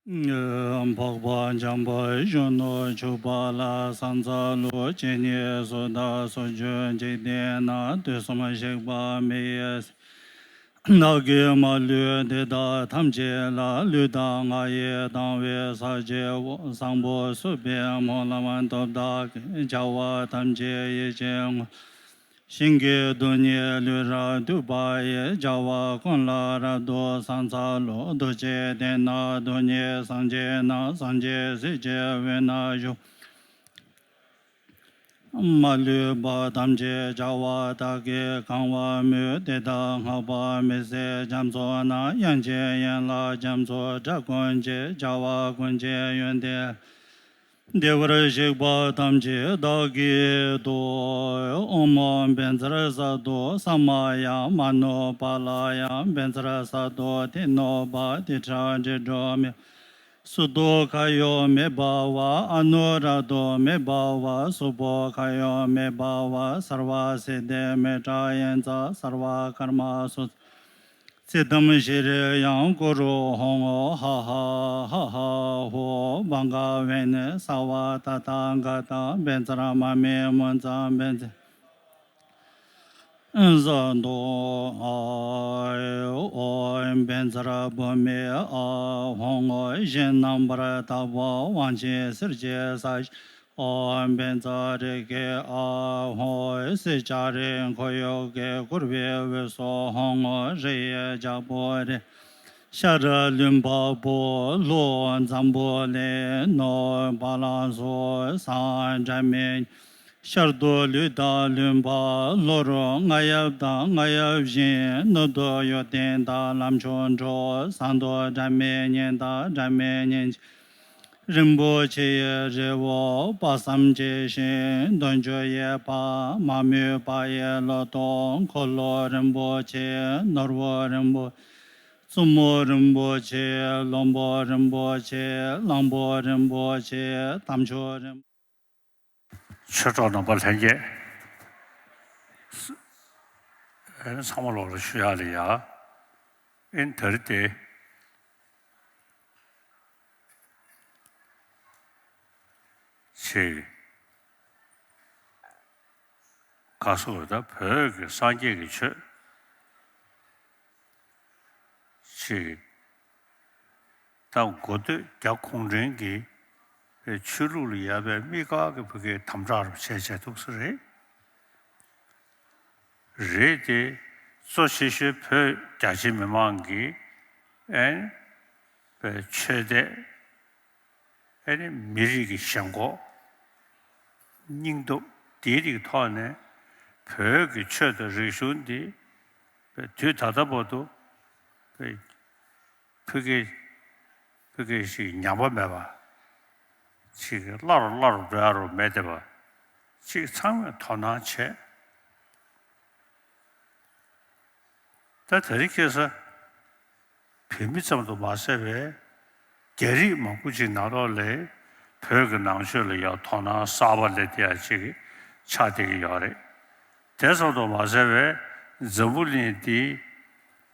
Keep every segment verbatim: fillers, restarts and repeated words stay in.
འཕགས་པ་འཇམ་དཔལ་གཞོན་ནུར་གྱུར་པ་ལ། ས་འཛག་ལུས་ཇི་སྙེད་སུ་དག་སུ་གྱུར། འཇིག་རྟེན་ན་དུས་གསུམ་གཤེགས་པ་མི་ཡི་སྲས། བདག་གིས་མ་ལུས་འདི་དག་ཐམས་ཅད་ལ། ལུས་དང་ངག་ཡིད་དང་བས་ཕྱག་བགྱིའོ། བཟང་པོ་བསྲུབས་པའི་སྨོན་ལམ་སྟོབས་དག་གིས། བྱ་བ་ཐམས་ཅད་ཡིད་བཞིན་དངོས། ཞིང་གི་རྡུལ་སྙེད་ལུས་རབ་བཏུད་པ་ཡི། བྱ་བ་ཀུན་ལ་རབ་ཏུ་ཕྱག་འཚལ་ལོ། རྡོ་རྗེ་གདན་ན་རྡུལ་སྙེད་སངས་རྒྱས་རྣམས། སངས་རྒྱས་སྲས་ཀྱི་དབུས་ན་བཞུགས། མ་ལུས་པ་ཐམས་ཅད་བྱ་བ་དག་གིས་གང་བར་མོས། དེ་དག་བསྔགས་པ་མི་ཟད་རྒྱ་མཚོ་རྣམས། དབྱངས་ཅན་ཡན་ལག་རྒྱ་མཚོའི་སྒྲ་ཀུན་གྱིས། བྱ་བ་ཀུན་གྱི་ཡོན་ཏན་བདེ་བར་གཤེགས་པ་ཐམས་ཅད་བདག་གིས་བཏུད། ཨོཾ་བཛྲ་སཏྭ་ས་མ་ཡ། མ་ནུ་པཱ་ལ་ཡ། བཛྲ་སཏྭ་ཏི་ནུ་པ། ཏིཥྛ་ཌཱི་གྲོ་མེ། སུ་ཏོ་ཁ་ཡོ་མེ་བྷ་བ། ཨ་ནུ་ར་ཏོ་མེ་བྷ་བ། སུ་པོ་ཁ་ཡོ་མེ་བྷ་བ། སརྦ་སིདྡྷི་མེ་ཏྲ་ཡན་ཛ། སརྦ་ཀརྨ་སུ། ཙིཏྟཾ་ཤྲཱི་ཡཾ་གུ་རུ་ཧཱུྃ། ཧ་ཧ་ཧ་ཧ་ཧོ། བྷ་ག་བྷེ་ནི་སརྦ་ཏ་ཐཱ་ག་ཏ། བཛྲ་མ་མེ་མུཉྩ། བཛྲ་ས་ཏྭ་ཨཱཿཧཱུྃ། བཛྲ་བྷཱུ་མི་ཨཱཿཧཱུྃ། བཞིན་རྣམ་པར་དག་པ་དབང་ཆེན་གསེར་གྱི་ས་གཞི། ཨོཾ་བཛྲ་རཀྵི་ཨཱཿཧཱུྃ། སྲས་ལྕགས་རི་འཁོར་ཡུག་གིས་བསྐོར་བའི་དབུས་སུ་ཧཱུྃ། རི་ཡི་རྒྱལ་པོ་རེད། ཤར་ལུམྦ་པོ། ལྷོ་འཛམ་བུ་གླིང་། ནུབ་བ་ལང་སོ། བྱང་སྒྲ་མེད། ཤར་དུ་ལུས་དང་ལུམ་བི། ལྷོ་རུ་རྔ་ཡབ་དང་རྔ་ཡབ་བཞིན། ནུབ་ཏུ་ཡོར་དན་དང་ལམ་མཆོག་དྲུག། བྱང་དུ་སྒྲ་མེད་གཉན་དང་སྒྲ་མེད་གཉན་ཆེན། རིན་པོ་ཆེ་ཡི་རི་བོ་དཔག་བསམ་གྱི་ཤིང་། འདོད་འཇོ་ཡི་བ། མ་རྨོས་པ་ཡི་ལོ་ཏོག་འཁོར་ལོ་རིན་པོ་ཆེ། ནོར་བུ་རིན་པོ། བཙུན་མོ་རིན་པོ་ཆེ། བློན་པོ་རིན་པོ་ཆེ། གླང་པོ་རིན་པོ་ཆེ། དམ་ཆོས་རིན། ཆོས་གྲོགས་རྣམ་པ་ལྷན་རྒྱས། ཨེ་ཚང་མ་ལོག་ལ་ཞུ་ཡག་ལ་ཡ། ཨེ་ད་རེས་དེ། ཅིག་ག་སོགས་ད་བོད་ཀྱི་སངས་རྒྱས་ཀྱི་ཆོས་ཅིག་ད་འགོ་སྟོད་རྒྱ་གུང་ཁྲན་གྱི་ཆོས་ལུགས་ལ་ཡ་བའི་དམིགས་བཀར་གྱི་བོད་སྐད་དམ་དྲག་རུ་བྱས་བྱས་འདུག་ས་རེད། རེད་དེ། གཙོ་ཆེ་ཤོས་བོད་རྒྱ་ཆེ་མི་མང་གི་ཨེ་ནི་བའི་ཆོས་དད། ཨེ་ནི་མི་རིགས་ཀྱི་ཞེན་ཁོག་སྙིང་སྟོབས་དེའི་རིགས་ཐོག་ནས་བོད་ཀྱི་ཆོས་དང་རིག་གཞུང་འདི་བའི་དུས་ད་ལྟ་བར་དུ་བའི་ཕ་གི་ཕ་གི་ཞིག་ཉམས་པ་མེད་པ། ཅིག་སླར་སླར་འགྲོ་ཡ་རུ་མེད་བསྡད་པ། ཅིག་ཚང་མས་དོ་སྣང་བྱས། ད་དེ་རིང་ཁ་སང་བོད་མི་ཙམ་དུ་མ་ཟད་པའི་རྒྱ་རིགས་མང་པོ་ཅིག་ནང་ལོགས་ལ་བོད་ཀྱི་ནང་ཆོས་ལ་ཡང་དོ་སྣང་གསར་པ་སླེབས་བསྡད་ཡ་ཅིག་ཆགས་བསྡད་ཀྱི་ཡོད་རེད། དེ་ཙམ་དུ་མ་ཟད་པའི་འཛམ་བུ་གླིང་འདི་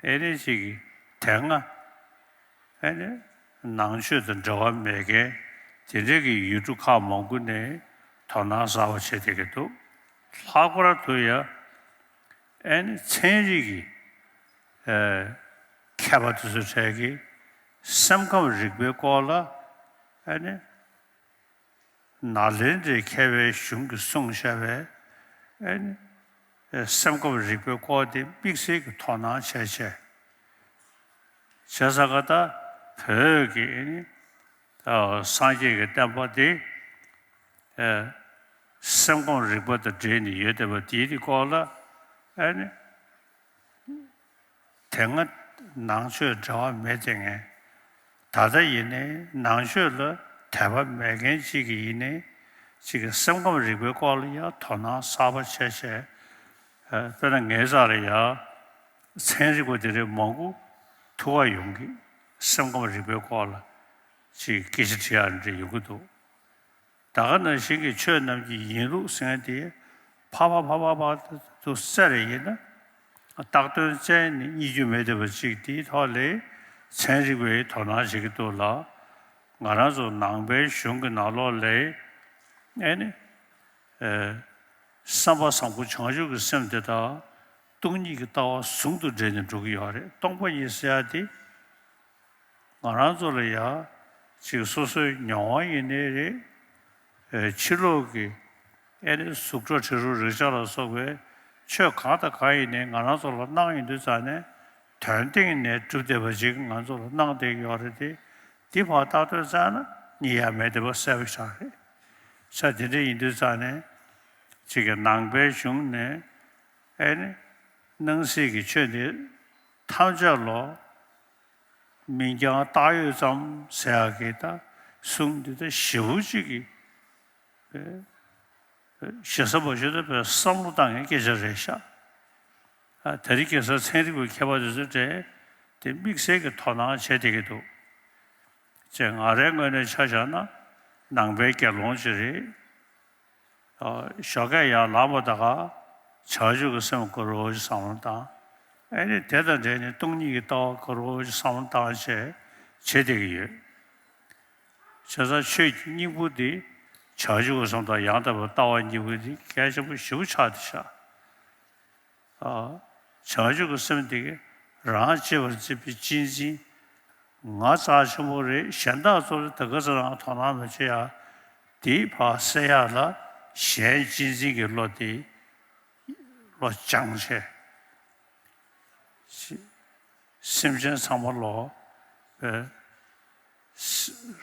ཨེ་ནི་ཅིག་དེ་སྔ་ཨེ་ནི་ནང་ཆོས་དང་འབྲེལ་བ་མེད་མཁན་དེ་འདྲའི་གི་ཡུལ་གྲུ་ཁག་མང་པོ་ནས་དོ་སྣང་གསར་པ་བྱེད་བསྡད་ཀྱི་འདུག་ལྷག་པར་དུ་ཡང་ཨེ་ནི་ཚན་རིག་གི་ཨེ་མཁས་པ་དེ་ཚོའི་གྲས་ཀྱིས་སེམས་ཁམས་རིག་པའི་སྐོར་ལ་ཨེ་ནི་ནཱ་ལེནྡྲའི་མཁས་པའི་གཞུང་གིས་གསུངས་བཞག་པའི་ཨེ་ནི་སེམས་ཁམས་རིག་པའི་སྐོར་དེ་དམིགས་བསལ་གྱི་དོ་སྣང་བྱས་བྱས། བྱས་ཙང་ཀ་ད་བོད་ཀྱི་ཨེ་ནི་སངས་རྒྱས་ཀྱི་བསྟན་པ་དེ་ཨེ་སེམས་ཁམས་རིག་པ་དང་འབྲེལ་ནས་ཡོད་བསྡད་པ་དེའི་སྐོར་ལ་ཨེ་ནི། དེ་སྔ་ནང་ཆོས་འབྲེལ་བ་མེད་བསྡད་མཁན། ད་ལྟ་ཡིན་ནའི་ནང་ཆོས་ལ་དད་པ་མེད་མཁན་ཅིག་གིས་ཡིན་ནའི་ཅིག་གིས་སེམས་ཁམས་རིག་པའི་སྐོར་ལ་ཡང་དོ་སྣང་གསར་པ་བྱས་བྱས། ཨ་དཔེར་ན་ངའི་རྩ་ལ་ཡང་ཚན་རིག་པ་དེ་འདྲའི་མང་པོ་ཐུག་ག་ཡོང་གི། སེམས་ཁམས་རིག་པའི་སྐོར་ལ་ཅིག་སྐད་ཆ་དྲི་ཡག་འདྲ་ཡོང་གི་འདུག་ད་ག་ནང་བཞིན་གྱི་ཆོས་རྣམས་ཀྱི་ཡིན་ལུགས་ཟེར་མཁན་དེ་ཕར་ཕར་ཕར་ཕར་ཕར་དུ་བཙལ་རེ་ཡིན་ན། བཏགས་དོན་བཙལ་ནས་རྙེད་རྒྱུ་མེད་བསྡད་པ་ཅིག་དེའི་ཐོག་ལ་ཚན་རིག་པས་དོ་སྣང་བྱེད་ཀྱི་འདུག་ལ། ང་རང་ཚོ་ནང་པའི་གཞུང་གི་ནང་ལོགས་ལ་ཨེ་ནི་ཨེ་བསམ་པ་བཟང་པོ་བྱང་ཆུབ་ཀྱི་སེམས་དེ་དག་སྟོང་ཉིད་ཀྱི་ལྟ་བ་ཟུང་དུ་འབྲེལ་ནས་འགྲོ་གི་ཡོད་རེད། སྟོང་པ་ཉིད་ཟེར་ཡ་དེ་ང་རང་ཚོ་ལ་ཡ་ཅིག་སོ་སོའི་མྱོང་བ་ཡིན་ནའི་རེད། ཨེ་ཕྱི་ལོགས་ཀྱི་ཨེ་ནི་གཟུགས་སྒྲ་དྲི་རོ་རེག་བྱ་ལ་སོགས་པའི་ཆོས་གང་དང་གང་ཡིན་ནའི་ང་རང་ཚོ་ལ་སྣང་ཡོང་དུས་ཙང་ནས་དོན་སྟེང་ནས་གྲུབ་བསྡད་པ་ཅིག་ང་ཚོ་ལ་སྣང་བསྡད་ཀྱི་ཡོད་རེད་དེ། འདི་ཕར་བལྟ་དུས་ཙང་ན་རྙེད་ཡ་མེད་བསྡད་པ་གསལ་པོ་ཞིག་རེད། ས་དེ་འདྲ་ཡིན་དུས་ཙང་ནས་ཅིག་གི་ནང་པའི་གཞུང་ནས་ཨེ་ནི་སྣང་སྲིད་ཀྱི་ཆོས་འདི་ཐམས་ཅད་ལོ། མིང་རྐྱང་བཏགས་ཡོད་ཙམ་ཟེར་ཡག་གི་ད་གསུང་འདི་ད་ཞེ་པོ་ཅིག་གི་ཞེ་ས་མ་ཞུ་ད་བའི་བསམ་བློ་བཏང་མཁན་སྐད་ཆ་རེད་ཤག་ཨ་དེ་རིང་ཁ་སང་ཚན་རིག་པའི་མཁས་པ་དེ་ཚོ་གྲས་དེ་དམིགས་བསལ་གྱི་དོ་སྣང་བྱེད་བསྡད་ཀྱི་འདུག་ཅེས་ང་རའི་ངོས་ནས་ཆ་བཞག་ན་ནང་པའི་དགེ་སློང་ཅིག་རེད། ཞོགས་ཀས་ཡར་ལངས་པ་ད་ག་བྱང་ཆུབ་ཀྱི་སེམས་བསྐུར་རོ་ཞེས་བསམ་བློ་བཏང་། ཨེ་ནི་དེ་དང་འབྲེལ་ནས་སྟོང་ཉིད་ཀྱི་ལྟ་བ་བསྐུར་རོ་ཞེས་བསམ་བློ་བཏང་བྱས་བྱེད་བསྡད་ཀྱི་ཡོད། བྱས་ཙང་ཆོས་ཀྱི་སྙིང་པོ་འདི་བྱང་ཆུབ་ཀྱི་སེམས་དང་ཡང་དག་པའི་ལྟ་བ་གཉིས་པོ་འདི་གལ་ཆེན་པོ་ཞེ་པོ་ཆགས་བསྡད་ཤག་ཨ། བྱང་ཆུབ་ཀྱི་སེམས་དེ་གིས་རང་གཅེས་པར་འཛིན་པའི་གཅེས་འཛིན། ང་རྩ་ཆེན་པོ་རེད། གཞན་དག་ཚོར་དེ་ག་ཚོད་རང་དོ་སྣང་མ་བྱེད་ཡ། དེའི་ཕར་སེལ་ཡག་ལ་གཞན་གཅེས་འཛིན་གྱི་བློ་དེ་བློ་སྦྱངས་བྱས། སེམས་ཅན་ཚང་མ་ལོ།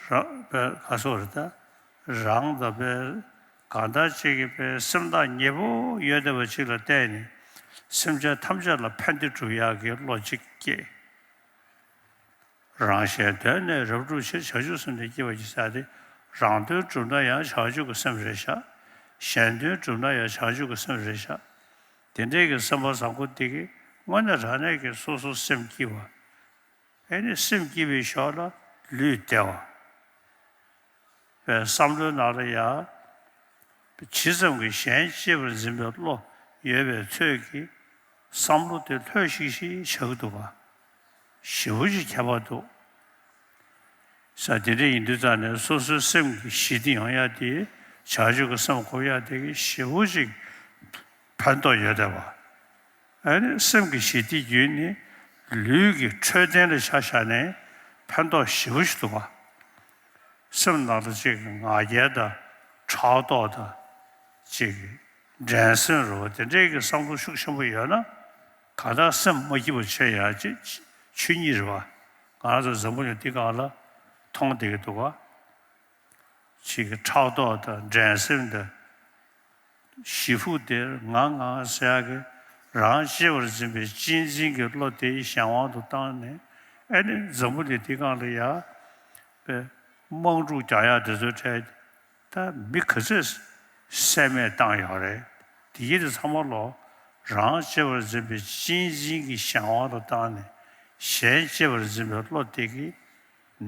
རང་པའི་ག་སོགས་རེད་ད། རང་དང་པའི་གང་ལྟར་གཅིག་གི་པའི་སེམས་ཐག་ཉེ་པོ་ཡོད་བསྡད་པ་ཅིག་ལ་བལྟས་ནས་སེམས་ཅན་ཐམས་ཅད་ལ་ཕན་བདེ་སྒྲུབ་ཡག་གི་བློ་གཅིག་སྐྱེས། རང་གཞན་དོན་ནི་རབ་བསྒྲུབ་ཕྱིར། བྱང་ཆུབ་སེམས་དེ་བསྐྱེད་པར་བགྱི་ཟེར་ཏེ། རང་དོན་བསྒྲུབ་ན་ཡང་བྱང་ཆུབ་ཀྱི་སེམས་རེད་ཤག་གཞན་དོན་བསྒྲུབ་ན་ཡང་བྱང་ཆུབ་ཀྱི་སེམས་རེད་ཤག་དེ་འདྲའི་གི་སེམས་པ་བཟང་པོ་དེ་གིས་དངོས་གནས་དྲང་གནས་ཀྱི་སོ་སོ་སེམས་སྐྱིད་པ། ཨེ་ནི་སེམས་སྐྱིད་པའི་ཞོར་ལ་ལུས་བདེ་བ། བའི་བསམ་བློའི་ནང་ལ་ཡང་། ཇི་ཙམ་གྱིས་གཞན་གཅེས་པར་འཛིན་པའི་བློ་ཡོད་པའི་ཚོད་ཀྱིས་བསམ་བློ་དེ་ལྷོད་ཤིག་ཤིག་ཆགས་ཀྱི་འདུག་ག་ཞེ་པོ་ཅིག་ཁྱད་པར་འདུག་ས་དེ་འདྲ་ཡིན་དུས་ཙང་ནས་སོ་སོའི་སེམས་ཀྱི་ཞི་བདེ་ཡོང་ཡ་དེ་བྱང་ཆུབ་ཀྱི་སེམས་སྒོམ་ཡ་དེ་གི་ཞེ་པོ་ཅིག་ཕན་ཐོགས་ཡོད་བསྡད་པ། ཨ་ནི་སེམས་ཀྱི་ཞི་བདེ་བརྒྱུད་ནས་ལུས་ཀྱི་འཕྲོད་བསྟེན་ལ་ཆ་བཞག་ནས་ཕན་ཐོགས་ཞེ་པོ་ཞིག་འདུག་ག་སེམས་ནང་ལ་ཅིག་ང་རྒྱལ་དང་ཕྲག་དོག་དང་ཅིག་འགྲན་སེམས་རེད་བ། དེ་འདྲའི་གི་བསམ་བློ་ཤུགས་ཆེན་པོ་ཡོད་ན་གང་ལྟར་སེམས་མ་སྐྱིད་པ་བྱེད་ཡ་ཅིག་ཆོས་ཉིད་རེད་བ། ང་རང་ཚོ་འཛམ་བུ་གླིང་འདི་སྒང་ལ་མཐོང་བསྡད་ཀྱི་འདུག་ག་ཅིག་གི་ཕྲག་དོག་དང་འགྲན་སེམས་དང་། ཞེ་ཕུགས་དེར་ང་ང་ཟེར་ཡག་གི་རང་གཅེས་པར་འཛིན་པའི་གཅེས་འཛིན་གྱི་བློ་དེའི་གཞན་དབང་དུ་བཏང་ནས་ཨེ་ནི་འཛམ་བུ་གླིང་འདི་སྒང་ལ་ཡ་པའི་དམག་འཁྲུག་རྒྱག་ཡག་དེ་ཚོའི་གྲས་ད་མི་ག་ཚོད་བསད་རྨས་བཏང་ཡོད་རེད། དེ་གི་དེ་ཚང་མ་ལོ་རང་གཅེས་པར་འཛིན་པའི་གཅེས་འཛིན་གྱི་གཞན་དབང་དུ་བཏང་ནས་གཞན་གཅེས་པར་འཛིན་པའི་བློ་དེ་གི་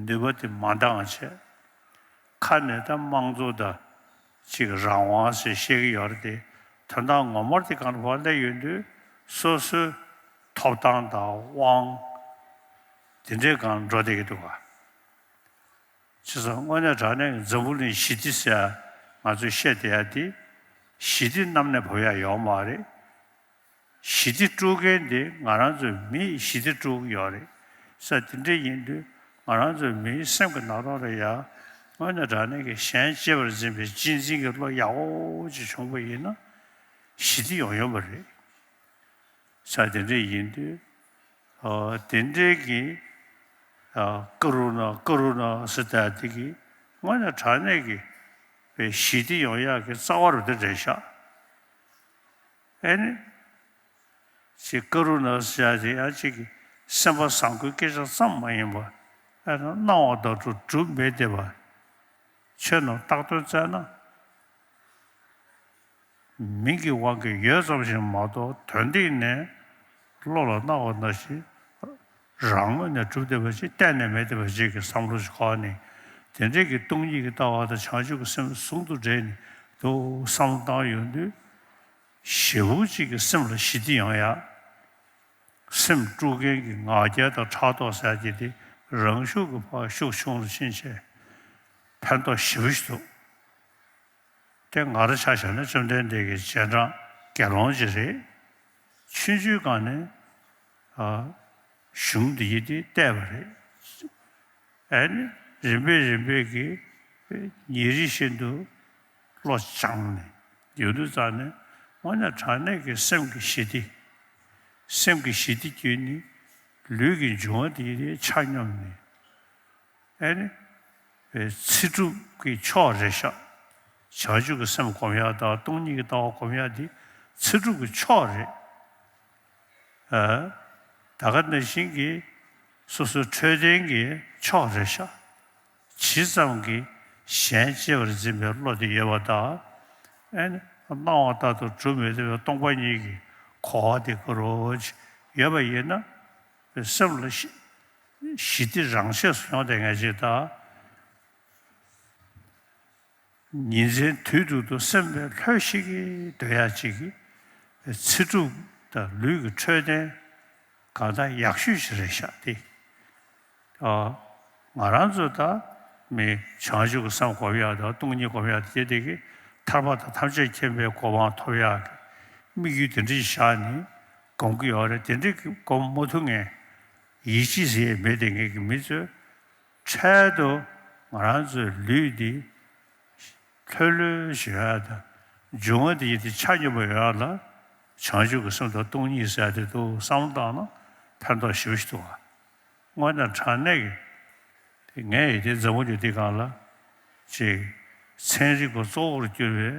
ནུས་པ་དེ་མ་འདང་བྱས། ཁ་ནས་ད་དམངས་གཙོ་དང་ཅིག་རང་དབང་ཟེར་བཤད་ཀྱི་ཡོད་རེད་དེ། དོན་དག་ངོ་མར་དེ་གང་ལ་བ་སླེབས་ཡོང་དུས་སོ་སོའི་ཐོབ་ཐང་དང་དབང་དེ་འདྲའི་སྒང་འགྲོ་བསྡད་ཀྱི་འདུག་ག་བྱས་ཙང་དངོས་གནས་དྲང་གནས་ཀྱི་འཛམ་བུ་གླིང་ཞི་བདེ་ཟེར་ཡ་ང་ཚོས་བཤད་བསྡད་ཡ་དེ་ཞི་བདེ་གནམ་ནས་བབས་ཡ་ཡོད་མ་རེད། ཞི་བདེ་དཀྲུག་མཁན་དེ་ང་རང་ཚོའི་མིས་ཞི་བདེ་དཀྲུག་གི་ཡོད་རེད། ས་དེ་འདྲ་ཡིན་དུས་ང་རང་ཚོའི་མིའི་སེམས་ཀྱི་ནང་ལོགས་ལ་ཡ་དངོས་གནས་དྲང་གནས་ཀྱི་གཞན་གཅེས་པར་འཛིན་པའི་གཅེས་འཛིན་གྱི་བློ་ཡག་པོ་ཅིག་བྱུང་པ་ཡིན་ན་ཞི་བདེ་ཡོང་ཡོང་པ་རེད། ས་དེ་འདྲ་ཡིན་དུས་ཨ་དེ་འདྲའི་གི་ཨ་ཀ་རུ་ཎ་ཀ་རུ་ཎ་ཟེར་ད་དེ་གི་དངོས་གནས་དྲང་གནས་ཀྱི་པའི་ཞི་བདེ་ཡོང་ཡག་གི་རྩ་བ་རུ་དེ་རེད་ཤག་ཨེ་ནི། ཅིག་ཀ་རུ་ཎ་ཟེར་ཡག་དེ་ཡང་ཅིག་གི་སེམས་པ་བཟང་པོའི་སྐད་ཆ་ཙམ་མ་ཡིན་པར་ཨེ་ནི་སྣང་བ་དང་སྒྲུབ་སྒྲུབ་མེད་བསྡད་པ། ཆོས་རྣམས་བཏགས་དོན་བཙལ་ན། མིང་གི་དབང་གིས་ཡོད་ཙམ་ཞིག་མ་གཏོགས་དོན་སྟེང་ནས་བློ་ལ་སྣང་བ་ནང་བཞིན་རང་ངོས་ནས་གྲུབ་བསྡད་པ་ཅིག་གཏན་ནས་མེད་བསྡད་པ་ཅིག་གི་བསམ་བློ་ཞིག་འཁོར་ནས་དེ་འདྲའི་གི་སྟོང་ཉིད་ཀྱི་ལྟ་བ་དང་བྱང་ཆུབ་ཀྱི་སེམས་ཟུང་དུ་འབྲེལ་ནས་འདུག་བསམ་བློ་བཏང་ཡོང་དུས། ཞེ་པོ་ཅིག་གི་སེམས་ལ་ཞི་བདེ་ཡོང་ཡ། སེམས་དཀྲུག་མཁན་གྱི་ང་རྒྱལ་དང་ཕྲག་དོག་ཟེར་ཡ་དེ་རང་ཤུགས་ཀྱིས་ཕར་ཤུགས་ཆུང་རུ་ཕྱིན་བྱས། ཕན་ཐོགས་ཞེ་པོ་ཞིག་འདུག་དེ་ང་རང་ཆ་བཞག་ན་བཅོམ་ལྡན་འདས་ཀྱི་རྗེས་འབྲང་དགེ་སློང་ཅིག་རེད། ཆུང་ཆུང་སྒང་ནས་ཨ་གཞུང་འདི་ཡི་དེ་བལྟས་པ་རེད། ཨ་ནི་རིམ་པས་རིམ་པས་ཀྱིས་ཉིན་རེ་བཞིན་དུ་བློ་སྦྱངས་ནས་ཡོང་དུས་ཙང་ནས་དངོས་གནས་དྲང་གནས་ཀྱི་སེམས་ཀྱི་ཞི་བདེ། སེམས་ཀྱི་ཞི་བདེ་བརྒྱུད་ནས་ལུས་ཀྱི་འབྱུང་བ་དེ་ཡི་དེ་ཆ་སྙོམས་ནས། ཨེ་ནི། ཚེ་སྒྲུབ་ཀྱི་མཆོག་རེད་ཤག་བྱང་ཆུབ་ཀྱི་སེམས་སྒོམ་ཡག་དང་སྟོང་ཉིད་ཀྱི་ལྟ་བ་སྒོམ་ཡག་འདི་ཚེ་སྒྲུབ་ཀྱི་མཆོག་རེད། ཨ། ད་ག་ནང་བཞིན་གྱི་སོ་སོའི་འཕྲོད་བསྟེན་གྱི་མཆོག་རེད་ཤག་ཇི་ཙམ་གྱིས་གཞན་གཅེས་པར་འཛིན་པའི་བློ་དེ་ཡོད་པ་དང་། ཨེ་ནི། སྣང་བ་ལྟར་དུ་གྲུབ་མི་ཐུབ་པའི་སྟོང་པ་ཉིད་ཀྱི་གོ་བ་དེ་ག་རོ་ཅིག་ཡོད་པ་ཡིན་ན། སེམས་ལ་ཞི་ཞི་བདེ་རང་ཆས་སུ་ཡོང་བསྡད་མཁན་ཅིག་དང་། ཉིན་མཚན་དུས་དྲུག་ཏུ་སེམས་པའི་ལྷོད་ཤིག་གིས་སྡོད་ཡག་ཅིག་གི་ཚེ་སྒྲུབ་དང་ལུས་ཀྱི་འཕྲོད་བསྟེན་གང་ལྟར་ཡག་ཤོས་ཤིག་རེད་ཤག་སྟེ། ཨ། ང་རང་ཚོ་ད་མི་བྱང་ཆུབ་ཀྱི་སེམས་སྒོམ་ཡག་དང་སྟོང་ཉིད་སྒོམ་ཡག་དེ་དེ་གི་ཐར་པ་དང་ཐམས་ཅད་མཁྱེན་པའི་གོ་འཕང་ཐོབ་ཡག་གི་དམིགས་ཡུལ་དེ་འདྲ་ཞིག་བཞག་ནས་སྒོམ་གྱི་ཡོད་རེད། དེ་འདྲ་གི་སྒོམ་མ་ཐུབ་མཁན། ཡིད་ཆེས་ཟེར་ཡས་མེད་དེ་ངེད་ཀྱི་མི་ཚོས་འཕྲལ་དུ་ང་རང་ཚོའི་ལུས་འདི་ལྷོད་ལྷོད་བྱེད་ཡག་དང་འབྱུང་བ་འདི་ཡི་དེ་ཆ་སྙོམས་པ་ཡོང་ཡག་ལ་བྱང་ཆུབ་ཀྱི་སེམས་དང་སྟོང་ཉིད་ཟེར་ཡག་དེ་འདུག་བསམ་བློ་བཏང་ན་ཕན་ཐོགས་ཞེ་པོ་ཞིག་འདུག་ག་དངོས་གནས་དྲང་གནས་ཀྱི་དེ་ངས་ཡི་དེ་འཛམ་བུ་གླིང་འདི་སྒང་ལ་ཅིག་ཚན་རིག་པ་གཙོ་བོར་གྱུར་པའི་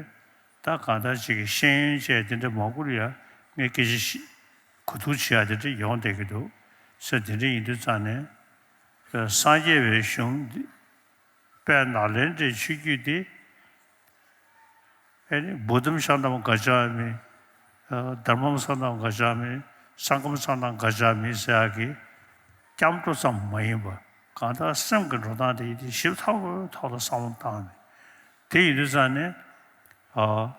ད་གང་ལྟར་ཅིག་གི་ཤེས་ཡོན་བཅས་དེ་འདྲ་མང་པོར་ཡང་ངས་སྐད་ཆ་ཞིག་གོ་བསྡུར་བྱེད་ཡག་དེ་འདྲ་ཡོང་བསྡད་ཀྱི་འདུག་ཟེར། དེ་འདྲ་ཡིན་དུས་ཙང་ནས་སངས་རྒྱས་པའི་གཞུང་འདི་དཔལ་ནཱ་ལེནྡྲའི་ཆོས་བརྒྱུད་འདི་ཨེ་ནི་བུདྡྷཾ་ཤཱནྟཾ་ག་ཙཱ་མི། ཨ། དྷརྨཾ་སཾཏཾ་ག་ཙཱ་མི། སངྒྷཾ་སཾཏཾ་ག་ཙཱ་མི་ཟེར་ཡག་གི་སྐྱབས་འགྲོ་ཙམ་མ་ཡིན་པ་གང་ལྟར་སེམས་ཀྱི་འགྲོ་སྟངས་དེ་ཡི་དེ་ཞིབ་ཚགས་པོའི་ཐོག་ལ་བསམ་བློ་བཏང་ནས་དེ་ཡིན་དུས་ཙང་ནས། ཨ།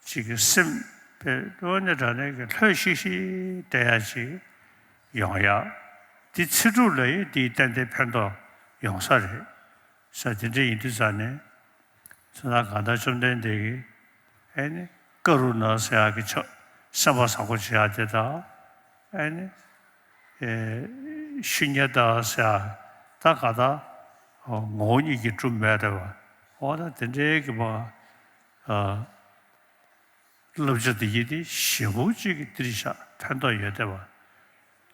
ཅིག་གི་སེམས་དཔེ་དངོས་གནས་དྲང་གནས་ཀྱི་ལྷོད་ཤིག་ཤིག་བསྡད་ཡག་ཅིག་ཡོང་ཡག་འདི་ཚེ་སྒྲུབ་ལ་ཡི་དེའི་ཏན་ཏན་ཕན་ཐོགས་ཡོང་ས་རེད་ཟེར། དེ་འདྲ་ཡིན་དུས་ཙང་ནས་ཚོ་ན་གང་ལྟར་བཅོམ་ལྡན་འདས་ཀྱིས་ཨེ་ནི་ཀ་རུ་ཎ་ཟེར་ཡག་གི་ཆ་སེམས་པ་བཟང་པོ་བྱེད་ཡག་དེ་དང་། ཨེ་ནི། ཨེ། ཤུ་ཉེ་ཏ་ཟེར་ཡག་ད་ག་ད་ངོ་བོ་ཉིད་ཀྱིས་གྲུབ་མེད་རེད་བ། འོ་ད་དེ་འདྲའི་གི་བ། ཨ། བསླབ་བྱ་དེ་ཡི་དེ་ཞེ་པོ་ཅིག་གི་འདིར་བཞག་ཕན་ཐོགས་ཡོད་བསྡད་པ།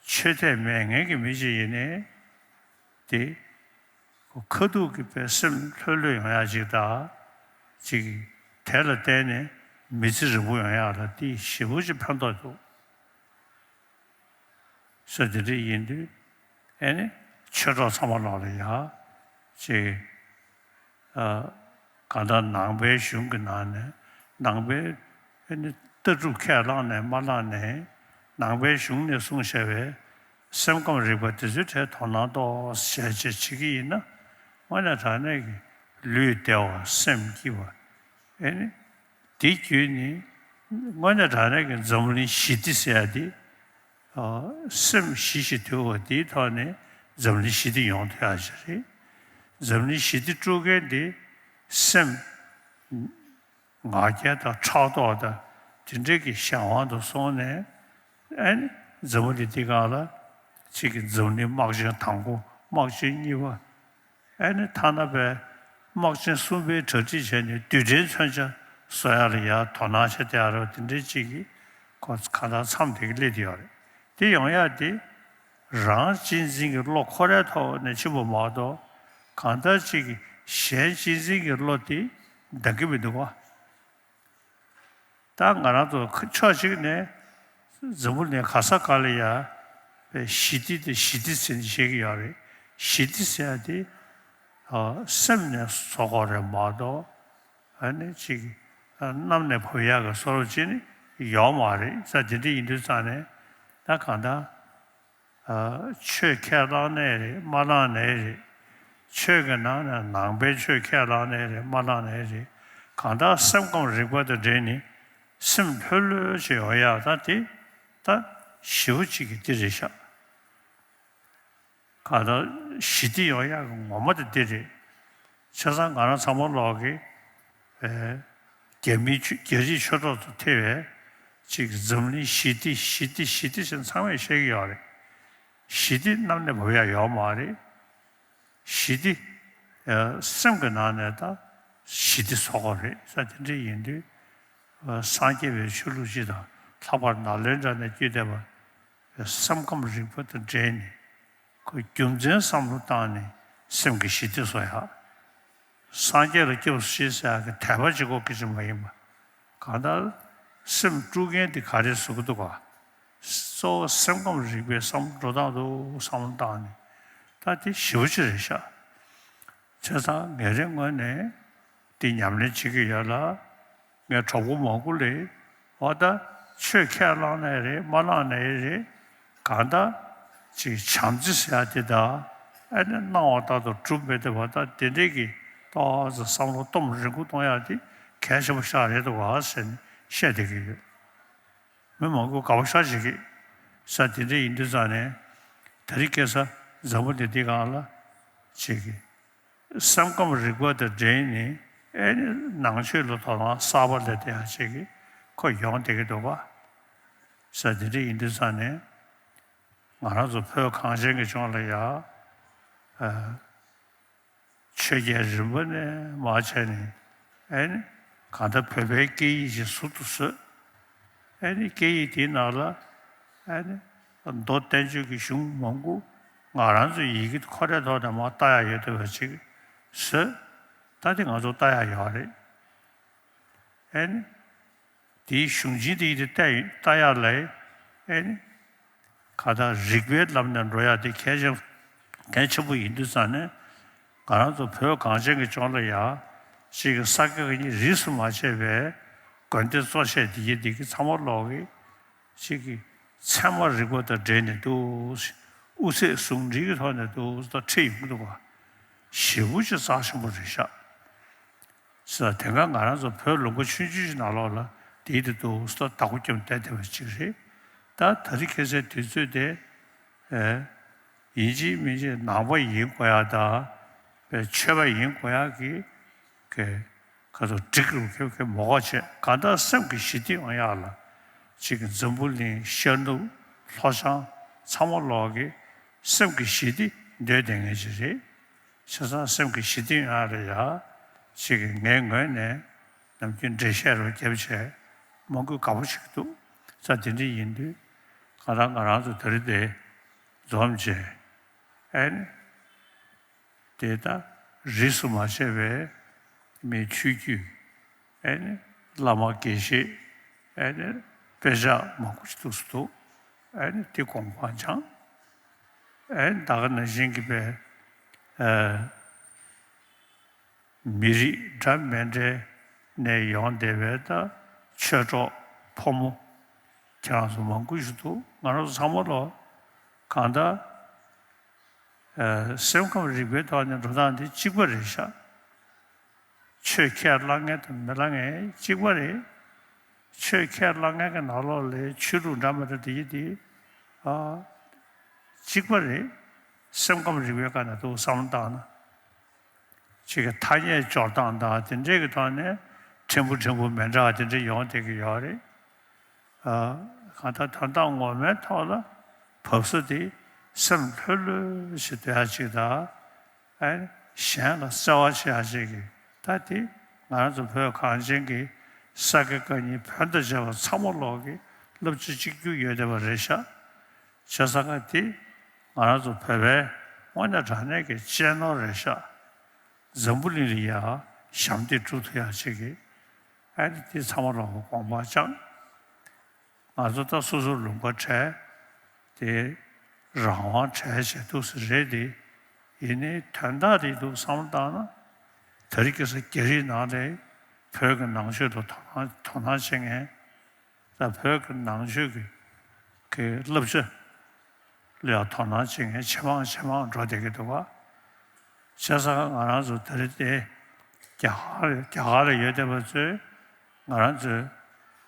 ཆོས་དད་མེད་མཁན་གྱི་མི་ཅིག་ཡིན་ནའི་དེ་ཁ་ཐུག་གི་དཔེ་སེམས་ལྷོད་ལྷོད་ཡོང་ཡག་ཅིག་དང་། ཅིག་དེ་ལ་བརྟེན་ནས་མི་ཚེ་རིང་པོ་ཡོང་ཡག་ལ་དེ་ཞེ་པོ་ཅིག་ཕན་ཐོགས་འདུག་ཟེར། དེ་འདྲ་ཡིན་དུས་ཨེ་ནི་ཆོས་གྲོགས་ཚང་མ་ལོག་ལ་ཡ་ཅིག་ཨ། གང་ལྟར་ནང་པའི་གཞུང་གི་ནང་ནས་ནང་པའི་ཨ་ནི་ལྟ་གྲུབ་ཁས་བླངས་ནས་མ་བླངས་ནས་ནང་པའི་གཞུང་ནས་གསུངས་བཞག་པའི་སེམས་ཁམས་རིག་པ་དེ་ཚོའི་གྲས་དོ་སྣང་ཏོག་ཙམ་བྱས་བྱེད་ཀྱི་ཡིན་ན་དངོས་གནས་དྲང་གནས་ཀྱི་ལུས་བདེ་བ་སེམས་སྐྱིད་པ་ཨེ་ནི་དེ་བརྒྱུད་ནས་དངོས་གནས་དྲང་གནས་ཀྱི་འཛམ་གླིང་ཞི་བདེ་ཟེར་ཡ་དེ། ཨ། སེམས་ཞི་ཞིང་དུལ་བ་དེའི་ཐོག་ནས་འཛམ་གླིང་ཞི་བདེ་ཡོང་ཐུབ་ཡག་ཅིག་རེད། འཛམ་གླིང་ཞི་བདེ་དཀྲུག་མཁན་དེ་སེམས་ང་རྒྱལ་དང་ཕྲག་དོག་དང་དེ་འདྲའི་གི་གཞན་དབང་དུ་སོང་ནས་ཨ་ནི་འཛམ་བུ་གླིང་འདི་སྒང་ལ་གཅིག་གི་འཛམ་གླིང་དམག་ཆེན་དང་པོ་དམག་ཆེན་གཉིས་པ། ཨེ་ནི་ཐ་ན་པའི་དམག་ཆེན་གསུམ་པའི་གྲ་སྒྲིག་བྱས་ནས་རྡུལ་ཕྲན་མཚོན་ཆ་བཟོ་ཡག་ལ་ཡར་དོ་སྣང་བྱེད་བསྡད་ཡག་རེད་བ། དེ་འདྲའི་གཅིག་གིས་ཁོ་གང་ལྟར་མཚམས་དེ་གི་སླེབས་བསྡད་ཡོད་རེད། དེ་ཡོང་ཡག་དེ་རང་གཅེས་འཛིན་གྱི་བློ་ཁོ་རའི་ཐོག་ནས་ཕྱིན་པ་མ་གཏོགས་གང་ལྟར་གཅིག་གིས་གཞན་གཅེས་འཛིན་གྱི་བློ་དེ་འདང་གི་མི་འདུག་བ། ད་ང་རང་ཚོ་ཕྱོགས་གཅིག་ནས་འཛམ་བུ་གླིང་ག་ས་ག་ལ་ཡ་ཞི་བདེ་དེ་ཞི་བདེ་ཟེར་ནས་བཤད་ཀྱི་ཡོད་རེད། ཞི་བདེ་ཟེར་ཡ་དེ་སེམས་ནས་བཟོ་དགོས་རེད་མ་གཏོགས་ཨ་ནི་ཅིག་གནམ་ནས་བབས་ཡག་གི་བཟོ་འདྲ་ཅིག་ནི་ཡོད་མ་རེད་ཟེར། དེ་འདྲ་ཡིན་དུས་ཙང་ནས་ད་གང་ལྟར། ཆོས་ཁས་བླངས་ནའི་རེད་མ་བླངས་ནའི་རེད། ཆོས་ཀྱི་ནང་ནས་ནང་པའི་ཆོས་ཁས་བླངས་ནའི་རེད་མ་བླངས་ནའི་རེད། གང་ལྟར་སེམས་ཁམས་རིག་པ་དང་འབྲེལ་ནས་སེམས་ལྷོད་ལྷོད་བྱེད་ཡོང་ཡག་ད་དེ་ད་ཞེ་པོ་ཅིག་གི་འདི་རེད་ཤག་གང་ལྟར་ཞི་བདེ་ཡོང་ཡག་གི་ངོ་མ་དེ་འདི་རེད། བྱས་ཙང་ང་རང་ཚང་མ་ལོག་གི་ཨེ་རྒྱ་མིའི་ཆོས་རྒྱ་རིགས་ཆོས་གྲོགས་སུ་ཐེ་བའི་ཅིག་འཛམ་གླིང་ཞི་བདེ་ཞི་བདེ་ཞི་བདེ་ཞེས་ཚང་མས་བཤད་ཀྱི་ཡོད་རེད། ཞི་བདེ་གནམ་ནས་བབས་ཡ་ཡོད་མ་རེད། ཞི་བདེ་ཨེ་སེམས་ཀྱི་ནང་ནས་ད་ཞི་བདེ་བཟོ་དགོས་རེད་ཟེར། དེ་འདྲ་ཡིན་དུས་ཨེ་སངས་རྒྱས་པའི་ཆོས་ལུགས་སྤྱི་དང་ལྷག་པར་ནཱ་ལེནྡྲ་ནས་བརྒྱུད་བསྡད་པ་སེམས་ཁམས་རིག་པ་དང་འབྲེལ་ནས་ཁོ་རྒྱུ་མཚན་བསམ་བློ་བཏང་ནས་སེམས་ཀྱི་ཞི་བདེ་བཟོ་ཡག་སངས་རྒྱས་ལ་སྐྱབས་སུ་མཆི་ཟེར་ཡག་གི་དད་པ་གཅིག་པོ་སྐད་ཆ་མ་ཡིན་པ། གང་ལྟར་སེམས་དཀྲུག་མཁན་དེ་ག་རེ་བཟོ་གི་འདུག་ག་གཙོ་བོ་སེམས་ཁམས་རིག་པའི་བསམ་བློ་འགྲོ་སྟངས་འདུག་བསམ་བློ་བཏང་ནས་ད་དེ་ཞེ་པོ་ཅིག་རེད་ཤག་བྱས་ཙང་ངས་རའི་ངོས་ནས་འདི་ཉམས་ལེན་བྱེད་ཀྱི་ཡོད་ལ། ངས་གྲོགས་པོ་མང་པོ་ལས་འོ་ད་ཆོས་ཁས་བླངས་ནའི་རེད་མ་བླངས་ནའི་རེད། གང་ལྟར་ཅིག་བྱམས་བརྩེ་ཟེར་ཡ་དེ་དང་ཨ་ནི་སྣང་བ་ལྟར་དུ་གྲུབ་མེད་དེ་བ་ད་དེ་འདྲས་ཀྱི་ཏོག་ཙམ་བསམ་བློ་གཏོང་རིང་པོ་གཏོང་ཡ་དེ་གལ་ཆེན་པོ་ཤག་རེད་འདུག་ག་ཟེར་ནས་བཤད་བསྡད་ཀྱི་ཡོད། མི་མང་པོ་དགའ་པོ་ཤག་བྱེད་ཀྱི་ས་དེ་འདྲས་ཡིན་དུས་ཙང་ནས་དེ་རིང་ཁ་སང་འཛམ་བུ་གླིང་འདི་སྒང་ལ་བྱེད་ཀྱི། སེམས་ཁམས་རིག་པ་དང་འབྲེལ་ནས་ཨེ་ནི་ནང་ཆོས་ལ་དོ་སྣང་གསར་པ་སླེབས་བསྡད་ཡག་ཅིག་གི་ཁོ་ཡོང་བསྡད་ཀྱི་འདུག་ག་ས་དེ་འདྲ་ཡིན་དུས་ཙང་ནས་ང་རང་ཚོ་བོད་གངས་ཅན་གྱི་ལྗོངས་ལ་ཡ་ཨ་ཆོས་རྒྱལ་རིམ་པ་ནས་མར་བྱས་ནས་ཨེ་ནི་གང་ལྟར་བོད་པའི་སྐད་ཡིག་ཅིག་ཟུར་དུ་བཟོས། ཨེ་ནི་སྐད་ཡིག་དེའི་ནང་ལ་ཨེ་ནི་མདོ་བསྟན་བཅོས་ཀྱི་གཞུང་མང་པོ་ང་རང་ཚོའི་ཡི་གེ་ཁོ་རའི་ཐོག་ནས་མར་ལྟ་ཡག་ཡོད་བསྡད་པ་ཅིག་བཟོས། ད་དེ་ང་ཚོ་ལྟ་ཡག་ཡོད་རེད། ཨེ་ནི་དེའི་གཞུང་ཆེན་དེ་ཡིག་དེ་ལྟ་ཡི་ལྟ་ཡག་ལ་ཨེ་ནི་གང་ལྟར་རིག་པའི་ལམ་ནས་འགྲོ་ཡག་དེ་གལ་ཆེན་གལ་ཆེན་པོ་ཡིན་དུས་ཙང་ནས་ང་རང་ཚོ་བོད་གངས་ཅན་གྱི་ལྗོངས་ལ་ཡ་གཅིག་གི་ས་དགེ་བཀའ་རྙིང་རིས་སུ་མ་ཆད་པའི་དགོན་སྡེ་གཙོ་ཆེ་དེ་གྱི་དེ་གི་ཚང་མ་ལོག་གི་གཅིག་གི་ཚད་མ་རིག་པ་དང་འབྲེལ་ནས་འདུག་དབུ་ཚད་ཟུང་འབྲེལ་གྱི་ཐོག་ནས་འདུག་ད་ཁྲིད་ཡོང་གི་འདུག་ག་ཞེ་པོ་ཅིག་རྩ་ཆེན་པོ་རེད་ཤག་ས་དེ་སྔ་ང་རང་ཚོ་བོད་ལུང་པ་ཆུང་ཆུང་ཞིག་ནང་ལོགས་ལ་དེའི་དེ་དུ་ས་བདག་པོ་བརྒྱབ་བསྡད་བསྡད་པ་ཅིག་རེད། ད་ད་རེས་ཁ་སང་དུས་ཚོད་དེ་ཨེ་ཡིན་གཅིག་མིན་གཅིག་ནང་པ་ཡིན་དགོས་ཡག་དང་པའི་ཆོས་པ་ཡིན་དགོས་ཡག་གི་གི་ཁ་ཚོ་འགྲིག་རུ་ཁེ་ཁེ་མོ་ག་བྱས་གང་ལྟར་སེམས་ཀྱི་ཞི་བདེ་ཡོང་ཡག་ལ་ཅིག་གི་འཛམ་བུ་གླིང་ཤར་ནུབ་ལྷོ་བྱང་ཚང་མ་ལོག་གི་སེམས་ཀྱི་ཞི་བདེ་འདོད་བསྡད་མཁན་ཅིག་རེད། བྱས་ཙང་སེམས་ཀྱི་ཞི་བདེ་ཡོང་ཡག་ལ་ཡ་ཅིག་གི་ངའི་ངོས་ནས་ནམ་རྒྱུན་འགྲེལ་བཤད་རོགས་རྒྱབ་བྱས་མང་པོས་དགའ་པོ་བྱེད་ཀྱི་འདུག་ས་དེ་འདྲ་ཡིན་དུས་ང་རང་ང་རང་ཚོ་དེ་རིང་དེ་འཛོམས་བྱས་ཨེ་ནི་དེ་ལྟར་རིས་སུ་མ་ཆད་པའི་མི་ཆོས་བརྒྱུད་ཨེ་ནི་བླ་མ་དགེ་བཤེས་ཨེ་ནི་དཔེ་ཆ་མང་པོ་ཞིག་འདུག་སུ་འདུག་ཨེ་ནི་དེ་དགོངས་པ་འཆང་ཨེ་ནི་ད་ག་ནང་བཞིན་གྱི་པའི་ཨེ། མི་རིགས་འདྲ་མི་འདྲ་ནས་ཡོང་བསྡད་པའི་ད་ཆོས་གྲོགས་ཕོ་མོ་ཁྱེད་རང་ཚོ་མང་པོ་ཞིག་འདུག་ང་རང་ཚོ་ཚང་མ་ལོ་གང་ལྟར་ཨ་སེམས་ཁམས་རིག་པའི་ཐོག་ནས་འགྲོ་སྟངས་འདི་གཅིག་པ་རེད་ཤག་ཆོས་ཁས་བླངས་མཁན་དང་མི་བླངས་མཁན་གཅིག་པ་རེད། ཆོས་ཁས་བླངས་མཁན་གྱི་ནང་ལོགས་ལ་ཆོས་ལུགས་འདྲ་མི་འདྲ་དེ་ཡི་དེ་ཨ་གཅིག་པ་རེད། སེམས་ཁམས་རིག་པའི་སྒང་ནས་འདུག་བསམ་བློ་བཏང་ན། གཅིག་གི་ཐ་སྙད་སྦྱོར་སྟངས་དང་དེ་འདྲས་ཀྱི་ཐོག་ནས་ཕྲན་བུ་ཕྲན་བུ་མི་འདྲ་བ་དེ་འདྲས་ཡོང་བསྡད་ཀྱི་ཡོད་རེད། ཨ་གང་ལྟར་དོན་དག་ངོ་མའི་ཐོག་ལ་བབས་ས་དེ་སེམས་ལྷོད་ལྷོད་ཞིག་སྡོད་ཡ་གཅིག་དང་། ཨ་གཞན་ལ་བརྩེ་བ་བྱེད་ཡ་གཅིག་གི་ད་དེ་ང་རང་ཚོ་བོད་གངས་ཅན་གྱི་ས་དགེ་བཀའ་རྙིང་བོན་དང་བཅས་པ་ཚང་མ་ལོག་གི་བསླབ་བྱ་གཅིག་གྱུར་ཡོད་བསྡད་པ་རེད་ཤག་བྱས་ཙང་ཀ་དེ་ང་རང་ཚོ་བོད་པའི་དངོས་གནས་དྲང་གནས་ཀྱི་གཅེས་ནོར་རེད་ཤག་འཛམ་བུ་གླིང་ལ་ཡ་ཞབས་འདེགས་སྒྲུབ་ཐུབ་ཡག་ཅིག་གི་ཨ་ནི་དེ་ཚང་མ་ལོག་གི་དགོངས་པ་བཅངས། ང་ཚོ་ད་སོ་སོ་ལུང་པ་བྲལ་དེ་རང་དབང་བྲལ་བྱས་འདུག་ས་རེད་དེ། ཡིན་ནའི་དོན་དག་དེ་འདུག་བསམ་བློ་བཏང་ན་དེ་རིང་ཁ་སང་རྒྱ་རིགས་ནང་ལ་བོད་ཀྱི་ནང་ཆོས་ལ་དོ་སྣང་དོ་སྣང་བྱེད་མཁན། ད་བོད་ཀྱི་ནང་ཆོས་ཀྱི་ཀྱི་བསླབ་བྱ་ལ་ཡང་དོ་སྣང་བྱེད་མཁན་ཇེ་མང་ཇེ་མང་འགྲོ་བསྡད་ཀྱི་འདུག་ག་བྱས་ཙང་ང་རང་ཚོ་དེ་རིང་དེ་རྒྱ་གར་རྒྱ་གར་ལ་ཡོད་བསྡད་པ་ཚོས་ང་རང་ཚོའི་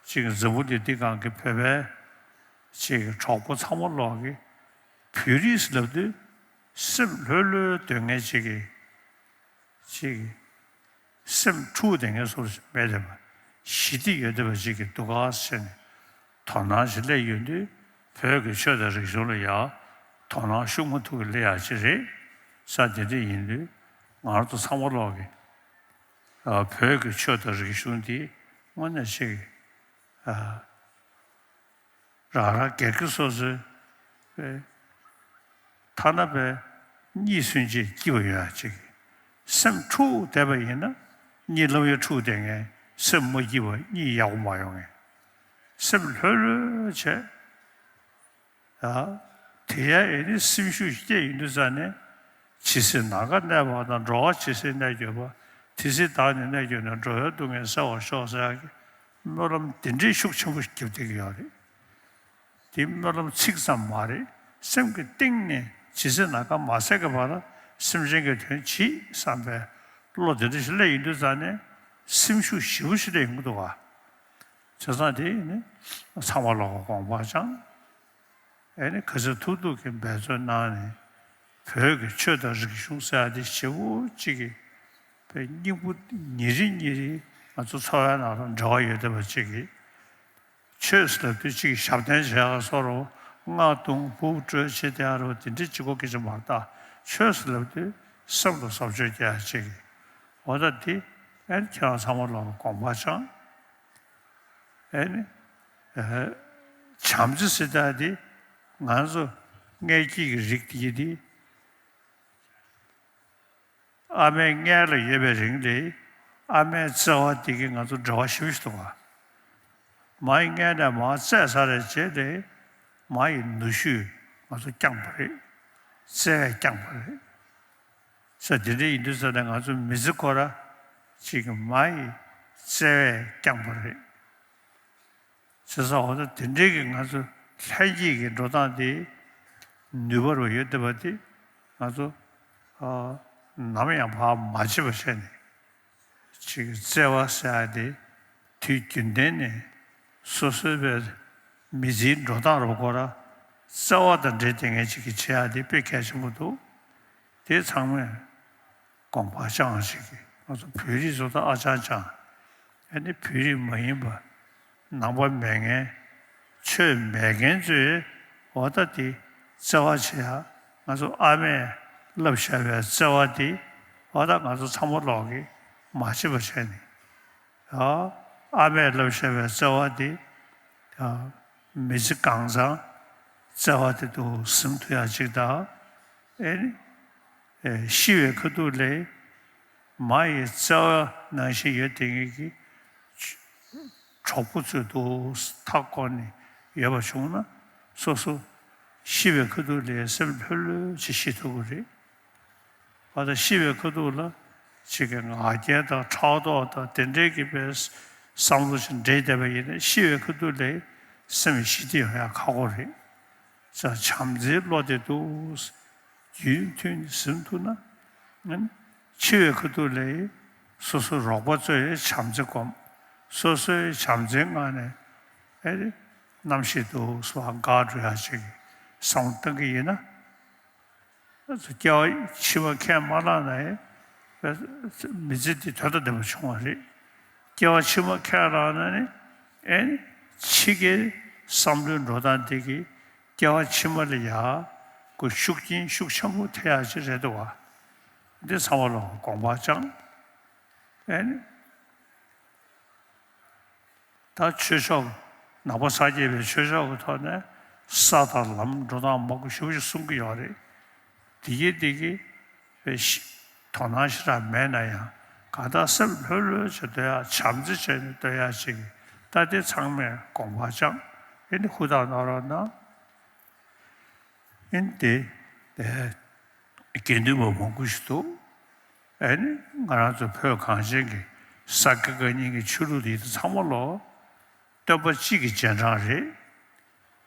ཅིག་འཛམ་བུ་གླིང་འདི་སྒང་གི་བོད་པའི་ཅིག་གྲོགས་པོ་ཚང་མ་ལོག་གི་བོད་རིགས་ལབ་དུས་སེམས་ལྷོད་ལྷོད་སྡོད་མཁན་ཅིག་གི་ཅིག་སེམས་འཁྲུག་བསྡད་མཁན་བཟོ་འདྲ་མེད་བསྡད་པ། ཞི་བདེ་ཡོད་བསྡད་པ་ཅིག་གི་འདུག་ག་ཟེར་ནས་དོ་སྣང་ཞིག་སླེབས་ཡོང་དུས། བོད་ཀྱི་ཆོས་དང་རིག་གཞུང་ལ་ཡང་དོ་སྣང་ཤུགས་མ་ཐུག་གི་སླེབས་ཡག་ཅིག་རེད་ས། དེ་འདྲ་ཡིན་དུས་ང་རང་ཚོ་ཚང་མ་ལོག་གི་ཨ་བོད་ཀྱི་ཆོས་དང་རིག་གཞུང་འདི་དངོས་གནས་ཅིག་ཨ་རང་རང་སྒེར་གྱི་སོ་སོའི་པའི་ཐ་ན་པའི་གཉིད་སུན་འབྱིན་སྐྱིད་པ་ཡོང་ཡག་ཅིག་སེམས་འཁྲུག་བསྡད་པ་ཡིན་ན། གཉིད་ལམ་ཡང་འཁྲུག་བསྡད་མཁན། སེམས་མ་སྐྱིད་པ། གཉིད་ཡག་པོ་མ་ཡོང་མཁན། སེམས་ལྷོད་ལྷོད་བྱས། ཡ། དེ་ཡང་ཨེ་ནི་སེམས་ཤུགས་སྐྱེས་ཡོང་དུས་ཙ་ནས། ཇི་སྲིད་ནམ་མཁའ་གནས་པ་དང་། འགྲོ་བ་ཇི་སྲིད་གནས་གྱུར་པ། དེ་སྲིད་བདག་ནི་གནས་གྱུར་ནས། འགྲོ་བའི་སྡུག་བསྔལ་སེལ་བར་ཤོག་ཟེར་ཡག་གི་སྨོན་ལམ་དེ་འདྲའི་ཤུགས་ཆེན་པོ་བརྒྱབ་བསྡད་ཀྱི་ཡོད་རེད། དེ་སྨོན་ལམ་ཚིག་ཙམ་མ་རེད། སེམས་ཀྱི་གཏིང་ནས་ཇི་སྲིད་ནམ་མཁའ་མ་ཟད་ཀྱི་བར་ལ་སེམས་ཅན་གྱི་དོན་བྱེད་བསམ་པའི་བློ་དེ་འདྲ་ཞིག་སླེབས་ཡོང་དུས་ཙ་ནས་སེམས་ཤུགས་ཞེ་པོ་ཞིག་སླེབས་ཡོང་གི་འདུག་ག་བྱས་ཙང་དེ་ནི་ཚང་མ་ལོག་གི་དགོངས་པ་བཅངས། ཨེ་ནི་ག་ཚོད་ཐུབ་ཐུབ་ཀྱིས་འབད་བརྩོན་གནང་ནས། བོད་ཀྱི་ཆོས་དང་རིག་གཞུང་ཟེར་ཡ་དེ་ཞེ་པོ་གཅིག་གི་པའི་སྙིང་པོ་ཉིན་རེ་ཉིན་རེ་ང་ཚོ་འཚོ་བའི་ནང་ལ་འབྲེལ་བ་ཡོད་བསྡད་པ་གཅིག་གི། ཆོས་ཟེར་ལབ་དུས་གཅིག་གི་ཞབས་བརྟན་བྱེད་ཡག་བཟོ་འདྲ། རྔ་བརྡུང་། འབུ་དཀྲོལ་བྱེད་བསྡད་ཡག་འདྲ་བོ་དེ་འདྲ་གཅིག་པོ་སྐད་ཆ་མ་རེད་ད། ཆོས་ཟེར་ལབ་དུས་སེམས་ལ་བཟོ་བཅོས་རྒྱག་ཡག་གཅིག་གི། འོ་ད་དེ་ཨེ་ནི་ཁྱེད་རང་ཚང་མ་ལོག་གི་དགོངས་པ་བཅངས། ཨེ་ནི། ཨེ། བྱམས་བརྩེ་ཟེར་ཡག་དེ་ང་ཚོ་མངལ་སྐྱེས་ཀྱི་རིགས་དེ་གི་དེ། ཨ་མའི་མངལ་ལ་ཡོད་པའི་རིང་ལ་ཨ་མའི་བརྩེ་བ་དེ་གིས་ང་ཚོ་འབྲེལ་བ་ཞེ་པོ་ཞིག་འདུག་ག་མ་ཡི་མངལ་ནས་མར་བཙས་ཚར་བའི་རྗེས་ལ་མ་ཡི་ནུ་ཞོས་ང་ཚོ་བསྐྱངས་པ་རེད། བརྩེ་བས་བསྐྱངས་པ་རེད། ས་དེ་འདྲ་ཡིན་དུས་ཙ་ན་ང་ཚོ་མི་ཚེ་ཁོ་ར་གཅིག་གི་མ་ཡི་བརྩེ་བས་བསྐྱངས་པ་རེད། བྱས་ཙང་འོ་ད་དེ་འདྲའི་གི་ང་ཚོ་ལྷན་སྐྱེས་ཀྱི་འགྲོ་སྟངས་དེ་ནུས་པ་རུ་ཡོད་བསྡད་པ་དེ་ང་ཚོ་ཨ་ནམ་ཡང་བར་མ་ཆད་པ་བྱས་ནས། གཅིག་གི་བརྩེ་བ་ཟེར་ཡ་དེ་དུས་རྒྱུན་ལྡན་ནས་སོ་སོའི་པའི་མི་ཚེའི་འགྲོ་སྟངས་རུ་ཁོ་ར་བརྩེ་བ་དང་འབྲེལ་བསྡད་མཁན་ཅིག་གིས་བྱེད་ཡ་དེ་དཔེ་གལ་ཆེན་པོ་འདུག་དེ་ཚང་མས་དགོངས་པ་བཅངས་ཤིག་གི། ང་ཚོ་བོད་རིགས་ཚོ་ད་ཨ་ཅང་ཅང་། ཨ་ནི་བོད་རིགས་མ་ཡིན་པ། ནང་པ་མེད་མཁན། ཆོས་མེད་མཁན་ཚོས་འོ་ད་དེ་བརྩེ་བ་བྱེད་ཡ། ང་ཚོ་ཨ་མས་བསླབས་བཞག་པའི་བརྩེ་བ་དེ་འོ་ད་ང་ཚོ་ཚང་མ་ལོག་གིས་མ་བརྗེད་པ་བྱས་ནས། ཨ་ཨ་མས་བསླབས་བཞག་པའི་བརྩེ་བ་དེ། ཨ་མི་ཚེ་གང་ཚང་བརྩེ་བ་དེ་དུ་ཟིན་ཐུབ་ཡ་ཅིག་དང་། ཨེ་ནི། ཨེ་ཤི་བའི་ཁ་ཐུག་ལ་མ་ཡི་བརྩེ་བ་ནང་བཞིན་ཡོད་བསྡད་མཁན་གྱི་གྲོགས་པོ་ཚོའི་དུ་མཐའ་བསྐོར་ནས་ཡོད་པ་བྱུང་ན། སོ་སོ་ཤི་བའི་ཁ་ཐུག་ལ་སེམས་ལྷོད་ལྷོད་ཅིག་ཤི་ཐུབ་ཀྱི་རེད། བ་དང་ཤི་བའི་ཁ་ཐུག་ལ་ཅིག་གི་ང་རྒྱལ་དང་ཕྲག་དོག་དང་དེ་འདྲའི་གི་པའི་བསམ་བློ་ཞིག་འདྲེས་བསྡད་པ་ཡིན་ན། ཤི་བའི་ཁ་ཐུག་ལ་སེམས་ཞི་བདེ་ཡོང་ཡ་ཁག་པོ་རེད། ས་བྱམས་བརྩེའི་བློ་དེ་འདུག་རྒྱུན་མཐུད་ནས་ཟིན་ཐུབ་ན། ཨ་ནི་འཆི་བའི་ཁ་ཐུག་ལ་སོ་སོའི་རོགས་པ་ཚོས་བྱམས་བརྩེ་སྒོམ། སོ་སོའི་བྱམས་བརྩེའི་ངང་ནས་ཨེ་རེད། རྣམ་ཤེས་འདུག་སེ་འགག་འགྲོ་ཡ་ཅིག་བསམ་བློ་གཏང་གི་ཡིན་ན། སྐྱེ་བ་ཕྱི་མ་ཁས་མ་བླངས་ན་ཡང་མི་ཚེ་འདི་དོན་དང་ལྡན་པ་བྱུང་བ་རེད། སྐྱེ་བ་ཕྱི་མ་ཁས་བླངས་ན་ནི་ཨེ་ནི་ཕྱི་རྒྱལ་བསམ་བློའི་འགྲོ་སྟངས་དེ་གིས་སྐྱེ་བ་ཕྱི་མ་ལ་ཡ་གོ་ཤུགས་རྐྱེན་ཤུགས་ཆེན་པོ་ཐེབས་ཡ་ཅིག་རེད་འདུག་བ། འདི་ཚང་མ་ལ་དགོངས་པ་བཅངས། ཨེ་ནི། ད་ཆོས་ཕྱོགས། ནང་པ་སངས་རྒྱས་པའི་ཆོས་ཕྱོགས་ཀྱི་ཐོག་ནས་ས་དང་ལམ་འགྲོ་སྟངས་མང་པོ་ཞེ་པོ་ཞིག་གསུང་གི་ཡོད་རེད། དེ་གི་དེ་གི་པའི་ཤི་དོ་སྣང་ཞེ་དྲག་མེད་ན་ཡང་གང་ལྟར་སེམས་ལྷོད་ལྷོད་བྱས་སྡོད་ཡ། བྱམས་བརྩེ་བྱས་ནས་སྡོད་ཡ་ཅིག་ད་དེ་ཚང་མས་དགོངས་པ་བཅངས། ཨེ་ནི་ཧུར་ཐག་གནང་རོགས་གནང་། ཨེ་ནི་དེ་དེ་དགེ་འདུན་པ་མང་པོ་ཞིག་འདུག་ཨེ་ནི་ང་རང་ཚོ་བོད་གངས་ཅན་གྱི་ས་དགེ་བཀའ་རྙིང་གི་ཆོས་ལུགས་འདི་ཚང་མ་ལོ་སྟོན་པ་གཅིག་གི་རྗེས་འབྲང་རེད།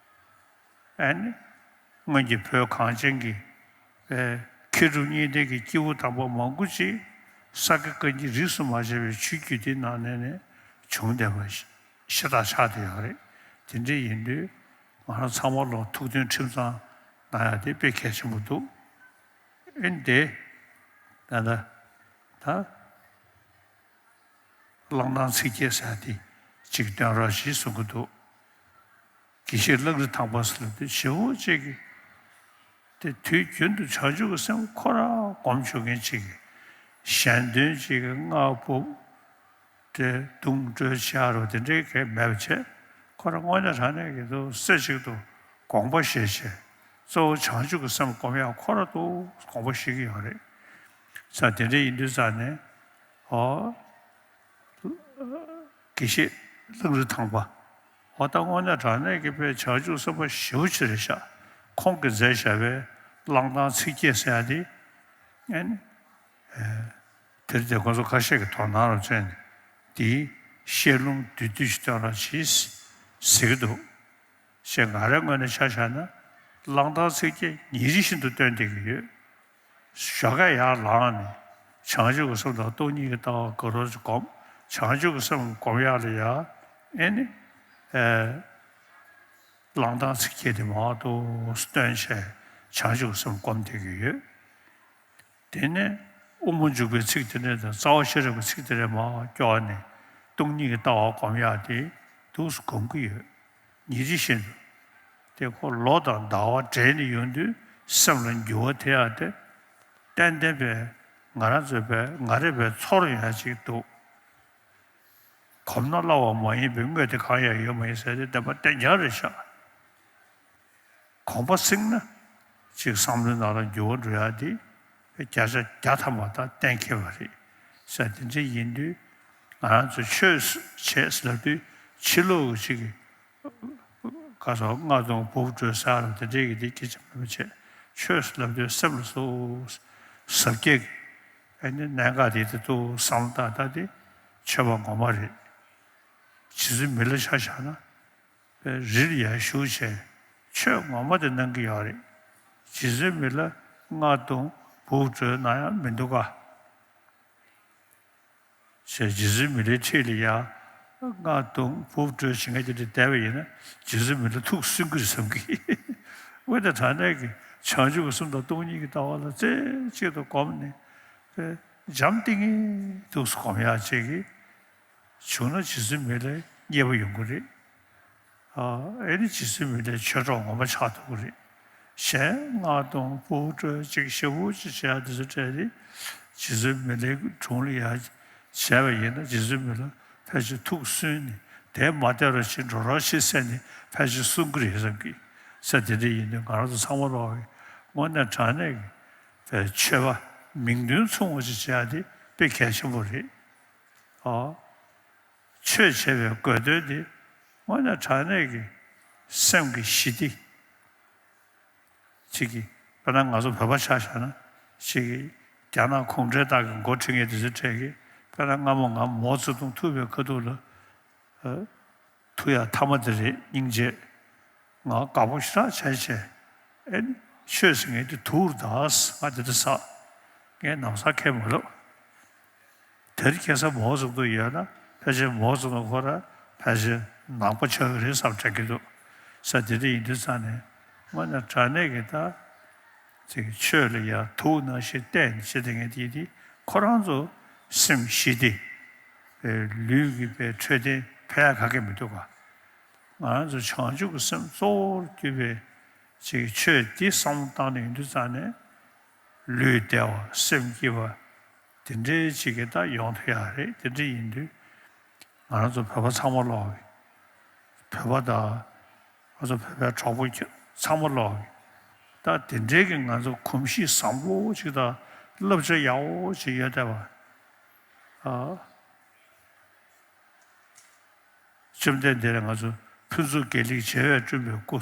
ཨེ་ནི་སྔོན་གྱི་བོད་གངས་ཅན་གྱི་ཨེ་མཁས་གྲུབ་གཉིས་ལྡན་གྱི་སྐྱེས་བུ་དམ་པ་མང་པོ་ཅིག་ས་དགེ་བཀའ་རྙིང་རིས་སུ་མ་ཆད་པའི་ཆོས་བརྒྱུད་འདི་ནང་ནས་ནས་བྱུང་བསྡད་པ་ཤ་སྟག་ཆགས་བསྡད་ཡོད་རེད། དེ་འདྲ་ཡིན་དུས་ང་རང་ཚང་མ་ལོ་ཐུགས་མཐུན་ཁྲིམས་གཙང་གནང་ཡ་དེ་དཔེ་གལ་ཆེན་པོ་འདུག་ཨེ་འདི་ད་ལྟ་ ད་གླང་དར་ཚིགས་བརྒྱད་ཟེར་ཡ་དེ་ཅིག་སྟོན་རོགས་ཞེས་གསུང་གི་འདུག། དགེ་བཤེས་གླང་རི་ཐང་པ་ཟེར་ལབ་དུས་ཞེ་པོ་ཅིག་གིས་དེ་དུས་རྒྱུན་དུ་བྱང་ཆུབ་ཀྱི་སེམས་ཁོ་རང་སྒོམ་བཅུག་མཁན་ཅིག་གིས་གཞན་དོན་ཅིག་གི་སྔགས་ཕུབ་དེ་དུང་སྤྲོད་བྱ་རོགས་དེ་འདྲའི་གས་མེད་པ་བྱས། ཁོ་རང་དངོས་གནས་དྲང་གནས་ཀྱི་འདུག་སེ་གཅིག་ཏུ་དགོངས་པ་བཞེས་བྱས། གཙོ་བོ་བྱང་ཆུབ་ཀྱི་སེམས་སྒོམ་ཡག་ཁོ་རང་དུ་དགོངས་པ་བཞེས་ཀྱི་ཡོད་རེད། ས་དེ་འདྲ་ཡིན་དུས་ཙང་ནས། ཨོ། དགེ་བཤེས་གླང་རི་ཐང་པ། ཨོ་ད་དངོས་གནས་དྲང་གནས་ཀྱི་དཔེ་བྱང་ཆུབ་སེམས་དཔའ་ཞེ་པོ་ཅིག་རེད་ཤག། ཁོང་གིས་མཛད་བཞག་པའི་གླང་དར་ཚིགས་བརྒྱད་ཟེར་ཡ་དེ། ཨ་ནི། ཨེ། དེར་དེ་ཁོང་ཚོ་ཁ་ཤས་ཀྱིས་དོ་སྣང་རོགས་བྱས་ནས་དེའི་བཤད་ལུང་བསྡུས་བསྡུས་ཤིག་སྟོན་རོགས་གྱིས་ཟེར་གྱི་འདུག། ཞེས་ང་རའི་ངོས་ནས་ཆ་བཞག་ན་གླང་དར་ཚིགས་བརྒྱད་ཉིན་རེ་བཞིན་དུ་སྟོན་བསྡད་ཀྱི་ཡོད། ཞོགས་ཀས་ཡར་ལངས་ནས་བྱང་ཆུབ་ཀྱི་སེམས་དང་སྟོང་ཉིད་ཀྱི་ལྟ་བ་དགའ་རབ་ཀྱིས་སྒོམ། བྱང་ཆུབ་ཀྱི་སེམས་སྒོམ་ཡག་ལ་ཡ་ཨེ་ནི། ཨེ། གླང་དར་ཚིགས་བརྒྱད་དེ་མང་དུ་སྟོན་བྱས་བྱང་ཆུབ་ཀྱི་སེམས་སྒོམ་བསྡད་ཀྱི་ཡོད། དེ་ནས་དབུ་མ་འཇུག་པའི་ཚིག་དེ་འདྲ་དང་རྩ་བ་ཤེས་རབ་ཀྱི་ཚིག་དེ་འདྲ་མར་སྐྱོར་ནས་སྟོང་ཉིད་ཀྱི་ལྟ་བ་སྒོམ་ཡག་དེ་འདུག་སེ་སྒོམ་གྱི་ཡོད། ཉིན་རེ་བཞིན་དུ། དེ་ཁོ་ལོ་དང་ཟླ་བ་འབྲེལ་ནས་ཡོང་དུས་སེམས་ལ་འགྱུར་བ་དེ་ཡང་དེ། ཏན་ཏན་པའི་ང་རང་ཚོའི་པའི་ང་རེ་བའི་ཚོར་ཡོང་ཡག་ཅིག་འདུག། གོམས་ན་སླ་བ་མ་ཡིན་པའི་དངོས་དེ་གང་ཡང་ཡོད་མ་ཡིན་ཟེར་ཏེ་བདེན་པ་གཏན་འཁྱལ་རེད་ཤག། གོམས་པ་བསྲིངས་ན་ཅིག་བསམ་བློའི་ནང་ལ་འགྱུར་བ་འགྲོ་ཡག་དེ་བརྒྱ་ཆ་བརྒྱ་ཐམ་པ་ད་གཏན་འཁེལ་བ་རེད་ཟེར། དེ་འདྲ་ཡིན་དུས་ང་རང་ཚོ་ཆོས་བྱེད་ཟེར་དུས་ཕྱི་ལོགས་ཀྱི་ཅིག་གི་ག་སོགས་སྔགས་དང་འབུབ་སྤྲོད་ཟེར་ར་དེ་འདྲའི་གི་དེ་སྐད་ཆ་མེད་པ་བྱས། ཆོས་ལབ་དུས་སེམས་ལ་སོ་ཟབ་རྒྱས་ཀྱི་ཨ་ནི་གནད་འགག་དེ་དེ་ཏོག་བསམ་བློ་བཏང་ད་དེ་ཆོས་པ་ངོ་མ་རེད། རྗེ་བཙུན་མི་ལ་ཆ་བཞག་ན་རི་ལ་ཡར་བཞུགས་བྱས་ཆོས་ངོ་མ་དེ་གནང་གི་ཡོད་རེད། རྗེ་བཙུན་མི་ལ་སྔགས་དང་འབུབ་སྤྲོད་གནང་ཡག་མི་འདུག་ག། ཞེས་རྗེ་བཙུན་མི་ལའི་འཁྲིས་ལ་ཡ། སྔགས་དང་འབུབ་སྤྲོད་བྱེད་མཁན་དེ་འདྲ་བསྡད་པ་ཡིན་ན་རྗེ་བཙུན་མི་ལ་ཐུགས་སུན་གྱི་རེད་བསམ་གི། འོན་ཏེ་དྲང་གནས་ཀྱི་བྱང་ཆུབ་ཀྱི་སེམས་དང་སྟོང་ཉིད་ཀྱི་ལྟ་བ་ལ་རྩེ་གཅིག་ཏུ་བསྒོམས་ནས་དཔེ་འཇམ་ཐིང་ངེ་ཐུགས་སུ་སྒོམ་ཡག་ཅིག་གི་བྱུང་ན་རྗེ་བཙུན་མི་ལའི་མཉེས་པོ་ཡོང་གི་རེད། ཨ་ཨེ་ནི་རྗེ་བཙུན་མི་ལའི་ཆོས་གྲོགས་ངོ་མ་ཆགས་ཐུབ་ཀྱི་རེད། གཞན་སྔགས་དང་འབུབ་སྤྲོད་ཅིག་ཞེ་པོ་ཅིག་བྱས་དེ་ཚོ་སྤྲད་དེ་རྗེ་བཙུན་མི་ལའི་དྲུང་ལ་ཡར་བྱས་པ་ཡིན་ན་རྗེ་བཙུན་མི་ལ་ཕལ་ཆེར་ཐུགས་སུན་ནས་དེ་མ་བསྡད་རོགས་ཞེས་འགྲོ་རོགས་ཞེས་ཟེར་ནས་ཕལ་ཆེར་གསུང་གི་རེད་བསམ་གི། ས་དེ་འདྲ་ཡིན་དུས་ང་རང་ཚོ་ཚང་མ་ལོག་གི་དངོས་གནས་དྲང་གནས་ཀྱི་ཆོས་པ་མིང་དོན་མཚུངས་པ་ཅིག་བྱས་ཏེ་དཔེ་གལ་ཆེན་པོ་རེད། ཨོ། ཆོས་བྱེད་པའི་དགོས་དོན་དེ་དངོས་གནས་དྲང་གནས་ཀྱི་སེམས་ཀྱི་ཞི་བདེ། གཅིག་གིས་དཔེར་ན་ང་ཚོ་བོད་པ་ཆ་བཞག་ན་གཅིག་གིས་རྒྱ་ནག་གུང་ཁྲན་ཏང་གི་འགོ་ཁྲིད་མཁན་དེ་ཚོའི་གྲས་ཀྱིས་དཔེར་ན་སྔ་མོ་ང་མའོ་ཙེ་ཏུང་ཐུག་པའི་ཁ་ཐུག་ལ་ཨ། ཐུག་ཡག་མཐའ་མ་དེ་རེད་སྙིང་རྗེ། ང་དགའ་པོ་ཞེ་དྲག་བྱས་བྱས། ཨེ་ནི་ཆོས་ཟེར་མཁན་དེ་དུག་རེད་ད། ང་དེ་འདྲ་ཟ། ངས་ནམ་ཟ་མཁན་མ་རེད། དེར་ཁེ་ས་མའོ་ཙེ་ཏུང་ཡོད་ན་ཕལ་ཆེར་མའོ་ཙེ་ཏུང་ཁོ་རང་ཕལ་ཆེར་ནག་པོ་ཆགས་ཀྱི་རེད་བསམ་དྲན་གྱི་འདུག། ས་དེ་འདྲ་ཡིན་དུས་ཙང་ནས་དངོས་གནས་དྲང་གནས་ཀྱི་ད། ཅིག་ཆོས་ལ་ཡ་དུག་ནང་བཞིན་བལྟས་ནས་བྱེད་བསྡད་མཁན་དེ་དེ་ཁོ་རང་ཚོ་སེམས་ཞི་བདེ། ལུས་ཀྱི་པའི་འཕྲོད་བསྟེན་ཕན་ཡག་ག་གེ་མི་འདུག་ག། ང་རང་ཚོ་བྱང་ཆུབ་ཀྱི་སེམས་གཙོ་བོར་གྱུར་པའི་ཅིག་ཆོས་འདི་བསམ་བློ་བཏང་ནས་ཡོང་དུས་ཙང་ནས་ལུས་བདེ་བ་སེམས་སྐྱིད་པ་དེ་འདྲའི་ཅིག་གི་ད་ཡོང་ཐུབ་ཡག་རེད། དེ་འདྲ་ཡིན་དུས། ང་རང་ཚོ་བོད་པ་ཚང་མ་ལོག་གི། བོད་པ་དང་། ང་ཚོ་བོད་པའི་གྲོགས་པོ་ཁྱེད་ཚང་མ་ལོག་གི། ད་དེ་འདྲའི་གི་ང་ཚོ་གོམས་གཤིས་བཟང་པོ་ཅིག་དང་བསླབ་བྱ་ཡག་པོ་ཅིག་ཡོད་བསྡད་པ། ཨ། བཅོམ་ལྡན་འདས་ལ་ང་ཚོ་ཕུན་ཚོགས་དགེ་ལེགས་བྱེ་བས་བསྐྲུན་པའི་སྐུ།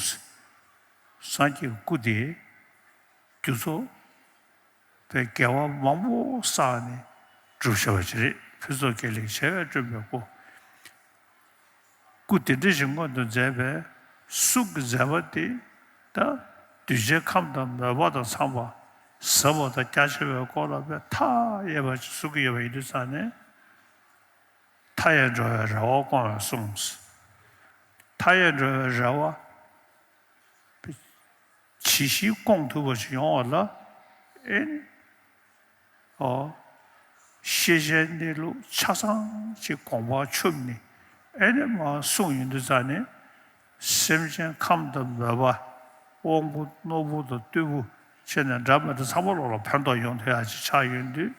སངས་རྒྱས་ཀྱི་སྐུ་དེ། རྒྱུ་ཚོགས། པའི་དགེ་བ་མང་པོ་བསགས་ནས་གྲུབ་བཞག་པ་ཅིག་རེད། ཕུན་ཚོགས་དགེ་ལེགས་བྱེ་བས་བསྐྲུན་པའི་སྐུ། སྐུ་དེ་འདྲ་ཞིག་མངོན་དུ་མཛད་པའི་གཟུགས་ཀྱི་མཛད་པ་དེ་ད་གདུལ་བྱའི་ཁམས་དང་མོས་པ་དང་འཚམས་པ་ཟབ་པ་དང་རྒྱ་ཆེ་བའི་སྐོར་ལ་དཔེ་མཐའ་ཡས་པ་ཅིག་གསུང་གི་ཡོད་པ་ཡིན་དུས་ཙང་ནས། མཐའ་ཡས་འགྲོ་བའི་རེ་བ་སྐོང་བའི་གསུང་། མཐའ་ཡས་འགྲོ་བའི་རེ་བ། ཇི་ཞིག་སྐོང་ཐུབ་པ་ཞིག་ཡོང་བ་ལ། ཨེ་ནི། ཨོ། ཤེས་བྱའི་གནས་ལུགས་ཆ་ཚང་ཅིག་དགོངས་པར་ཆུབ་ནས་ཨེ་ནི་མར་གསུངས་ཡོང་དུས་ཙང་ནས། སེམས་ཅན་ཁམས་དང་མོས་པ། དབང་པོ་རྣོ་པོ་དང་རྟུལ་པོ་བྱས་ནས་འདྲ་མི་འདྲ་ཚང་མ་ལོག་ལ་ཕན་ཐོགས་ཡོང་ཐུབ་ཡག་ཅིག་ཆགས་ཡོང་དུས།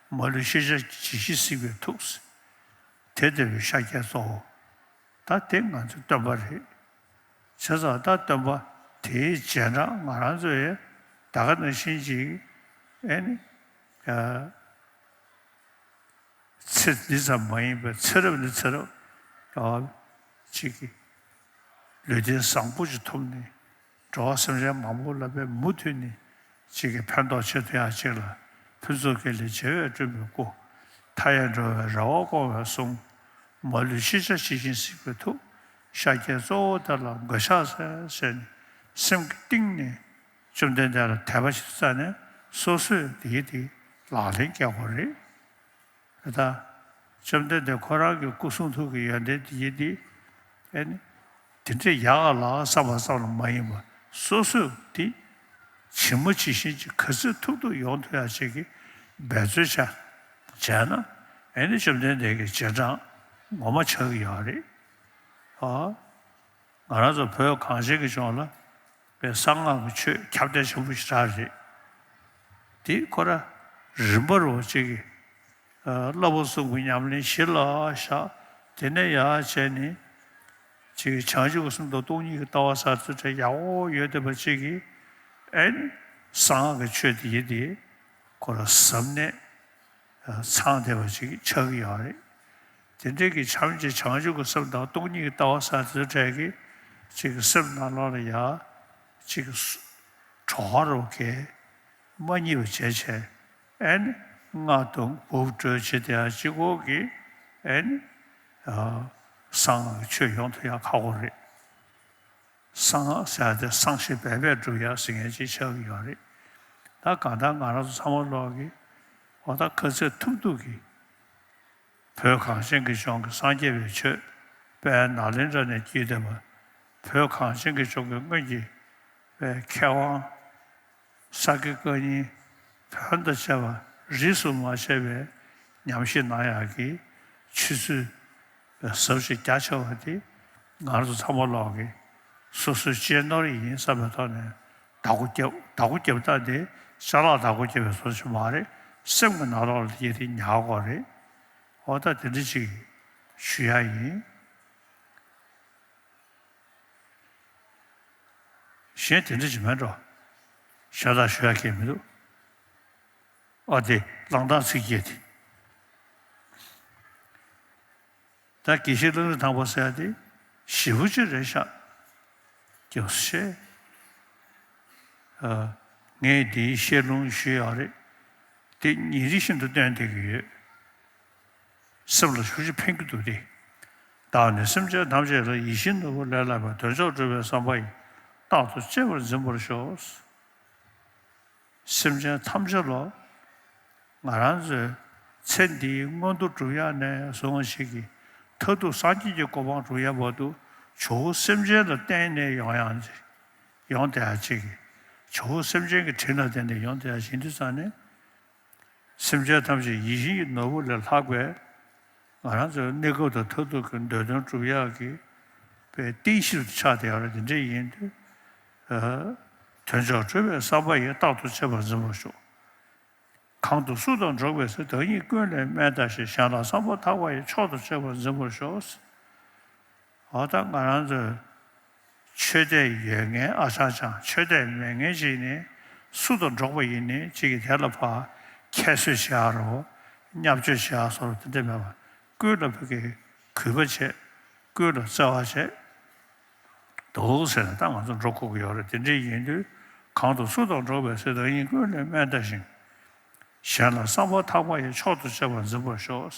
མ་ལུས་ཤེས་བྱ་ཇི་བཞིན་གཟིགས་པའི་ཐུགས། དེ་ལྟ་བུའི་ཤཱཀྱའི་གཙོ་བོ། ད་དེ་ང་ཚོའི་སྟོན་པ་རེད། བྱས་ཙང་ད་སྟོན་པ་དེའི་རྗེས་འབྲང་ང་རང་ཚོ་ཡང་ད་ག་ནང་བཞིན་ཅིག་ཨེ་ནི། ཚེ་འདི་ཙམ་མ་ཡིན་པའི་ཚེ་རབས་ནས་ཚེ་རབས་ཅིག་གི་ལུས་རྟེན་བཟང་པོ་ཅིག་ཐོབ་ནས། འགྲོ་བ་སེམས་ཅན་མང་པོ་ལ་དཔེ་མུ་མཐུད་ནས་ཅིག་གི་ཕན་ཐོགས་བྱེད་ཐུབ་ཡག་ཅིག་ལ། ཕུན་ཚོགས་དཀྱིལ་ལས་རྒྱལ་བས་བསྐྲུན་པའི་སྐུ། མཐའ་ཡས་འགྲོ་བའི་རེ་བ་སྐོང་བའི་གསུང་། མ་ལུས་ཤེས་བྱ་ཇི་བཞིན་གཟིགས་པའི་ཐུགས། ཤཱཀྱའི་གཙོ་བོ་དེ་ལ་མགོས་ཕྱག་འཚལ་ཟེར་ནས་སེམས་ཀྱི་གཏིང་ནས་བཅོམ་ལྡན་འདས་ལ་དད་པ་ཞིག་བསགས་ནས་སོ་སོས་དེ་དེ་ལག་ལེན་བཀལ་དགོས་རེད། ད་བཅོམ་ལྡན་འདས་ཁོ་རང་གི་སྐུ་གསུང་ཐུགས་ཀྱི་ཡོན་ཏན་དེ་ཡིན་ཏེ། ཨེ་ནི། དེ་འདྲའི་ཡག་ག་ལག་བསམ་པ་ཙམ་ལ་མ་ཡིན་པར་སོ་སོས་དེ་ཇི་མ་ཇི་བཞིན་གྱི་ག་ཚོད་ཐུབ་ཐུབ་ཡོང་ཐུབ་ཡག་ཅིག་གི་འབད་རྩོལ་བྱ་བྱས་ན། ཨེ་ནི་བཅོམ་ལྡན་འདས་ཀྱི་རྗེས་འབྲང་ངོ་མ་ཆགས་ཀྱི་ཡོད་རེད། ཨ། ང་རང་ཚོ་བོད་གངས་ཅན་གྱི་ལྗོངས་ལ་པའི་གསང་སྔགས་ཀྱི་ཆོས་ཁྱབ་གདལ་ཆེན་པོ་ཞིག་རག་རེད། དེ་ཁོ་ར་རིམ་པ་རུ་ཅིག་གི། ཨ། བསླབ་པ་གསུམ་གྱི་ཉམས་ལེན་གཞི་ལ་བཞག་དེ་ནས་ཡར་བྱས་ནས་ཅིག་གི་བྱང་ཆུབ་ཀྱི་སེམས་དང་སྟོང་ཉིད་ཀྱི་ལྟ་བ་ཟེར་ཚུལ་ཁྲིམས་ཡག་པོ་ཡོད་བསྡད་པ་ཅིག་གི། ཨེ་ནི་གསང་སྔགས་ཀྱི་ཆོས་དེ་ཡིན་ཏེ། ཁོ་ར་ཟབ་གནད་ཚང་བསྡད་པ་ཅིག་ཆགས་ཀྱི་ཡོད་རེད། དེ་འདྲའི་གི་བྱམས་ཀྱི་བྱང་ཆུབ་ཀྱི་སེམས་དང་སྟོང་ཉིད་ཀྱི་ལྟ་བ་ཟེར་ཚུལ་ཁྲིམས་ཀྱི་ཅིག་གི་སེམས་ནང་ལོགས་ལ་ཡ་ཅིག་གི་སུ་གྲོགས་རོགས་ཀྱི་མ་གཉིས་པ་བྱས་བྱས། ཨེ་ནི་སྔགས་དང་འབུབ་སྤྲོད་བྱེད་དེ་ཡ་གཅིག་པོ་གི། ཨེ་ནི་གསང་སྔགས་ཀྱི་ཆོས་ཡོང་ཐུབ་ཡ་ཁག་པོ་རེད། གསང་སྔགས་ཟེར་ཏེ་གསང་ཞིང་སྦས་པས་འགྲུབ་ཡག་ཟེར་མཁན་ཅིག་ཆགས་ཀྱི་ཡོད་རེད། ད་གང་ལྟར་ང་རང་ཚོ་ཚང་མ་ལོག་གི་འོ་ད་ག་ཚོད་ཐུབ་ཐུབ་ཀྱིས་བོད་གངས་ཅན་གྱི་ལྗོངས་ཀྱི་སངས་རྒྱས་པའི་ཆོས། དཔལ་ནཱ་ལེནྡྲ་ནས་བརྒྱུད་བསྡད་པ། བོད་གངས་ཅན་གྱི་ལྗོངས་ཀྱི་སྔོན་གྱི་པའི་མཁས་དབང་ས་དགེ་བཀའ་རྙིང་བོན་དང་བཅས་པ་རིས་སུ་མ་ཆད་པའི་ཉམས་བཞེས་གནང་ཡག་གི་ཆུ་ཚོད་ཟབ་ཞིང་རྒྱ་ཆེ་བ་དེ་ང་རང་ཚོ་ཚང་མ་ལོག་གི་སོ་སོའི་གཅེས་ནོར་ཡིན་བསམ་པའི་ཐོག་ནས་བདག་པོ་རྒྱབ། བདག་པོ་རྒྱབ་སྟངས་དེ་ཅ་ལག་བདག་པོ་རྒྱབ་པའི་བཟོ་ཞིག་མ་རེད། སེམས་ཀྱི་ནང་ལོགས་ལ་དེ་དེ་ཉར་དགོས་རེད། འོ་ད་དེ་འདྲ་ཅིག་ཞུ་ཡག་ཡིན། གཞན་དེ་འདྲ་ཅིག་མེད་འགྲོ། གཞན་དག་ཞུ་ཡག་གང་ཡང་མི་འདུག་ཨ་དེ་བླང་དང་ཚིག་བརྒྱད་དེ། ད་དགེ་བཤེས་གླང་རི་ཐང་པ་ཟེར་ཡག་དེ་ཞེ་པོ་ཅིག་རེད་ཤག་སྐྱབས་སུ་མཆི། ངས་འདིའི་བཤད་ལུང་ཞུས་ཡག་རེད། དེ་ཉིན་རེ་བཞིན་དུ་བཏོན་བསྡད་ཀྱི་ཡོད། སེམས་ལ་ཞེ་པོ་ཅིག་ཕན་གྱི་འདུག་སྟེ། བདག་ནི་སེམས་ཅན་ཐམས་ཅད་ལ་ཡིད་བཞིན་ནོར་བུ་ལས་ལྷག་པའི་དོན་མཆོག་སྒྲུབ་པའི་བསམ་པ་ཡིས་རྟག་ཏུ་གཅེས་པར་འཛིན་པར་ཤོག་སེམས་ཅན་ཐམས་ཅད་ལ་ང་རང་ཚོའི་ཚེ་འདིའི་མངོན་མཐོ་སྒྲུབ་ཡག་ནས་བཟུང་བ་ཞིག་གི་མཐར་ཐུག་སངས་རྒྱས་ཀྱི་གོ་འཕང་སྒྲུབ་ཡག་བར་དུ་ཇོ་བོ་སེམས་ཅན་ལ་བརྟེན་ནས་ཡོང་ཡག་ཅིག་ཡོང་བསྡད་ཡག་ཅིག་གི་ཇོ་བོ་སེམས་ཅན་གྱི་དྲིན་ལ་བརྟེན་ནས་ཡོང་བསྡད་ཡག་ཅིག་ཡིན་དུས་ཙང་ནས། སེམས་ཅན་ཐམས་ཅད་ཡིད་བཞིན་གྱི་ནོར་བུ་ལས་ལྷག་པའི་ང་རང་ཚོའི་གནས་སྐབས་དང་མཐར་ཐུག་གི་འདོད་དོན་སྒྲུབ་ཡག་གི་པའི་རྟེན་གཞི་རུ་ཆགས་བསྡད་ཡོད་རེད། དེ་འདྲ་ཡིན་དུས། ཨ། དོན་མཆོག་སྒྲུབ་པའི་བསམ་པ་ཡིས་རྟག་ཏུ་གཅེས་པར་འཛིན་པར་ཤོག་གང་དུ་སུ་དང་འགྲོགས་པའི་ཚེ། བདག་ཉིད་ཀུན་ལས་དམན་ལྟ་ཞིང་། གཞན་ལ་བསམ་པ་ཐག་པ་ཡིས། མཆོག་ཏུ་གཅེས་པར་འཛིན་པར་ཤོག་འོ་ད་ང་རང་ཚོའི་ཆོས་དད་ཡོད་མཁན་ཨ་ཅང་ཅང་། ཆོས་དད་མེད་མཁན་ཅིག་ནི་སུ་དང་འགྲོགས་པ་ཡིན་ནའི་ཅིག་གིས་དེ་ལ་ཕར་ཁྱད་གསོད་བྱེད་ཡག་རོ། བརྙས་བཅོས་བྱེད་ཡག་བཟོ་འདྲ་དེ་འདྲ་མེད་པར་ཀུན་ལ་ཕ་གི་གུས་པ་བྱེད། ཀུན་ལ་བརྩེ་བ་བྱེད། འདུག་ཟེར་ནས་ད་ང་ཚོ་འགྲོ་དགོས་ཀྱི་ཡོད་རེད། དེ་འདྲ་ཡིན་དུས་གང་དུ་སུ་དང་འགྲོགས་པའི་ཚེ། བདག་ཉིད་ཀུན་ལས་དམན་ལྟ་ཞིང་། གཞན་ལ་བསམ་པ་ཐག་པ་ཡིས། མཆོག་ཏུ་གཅེས་པར་འཛིན་པར་ཤོག་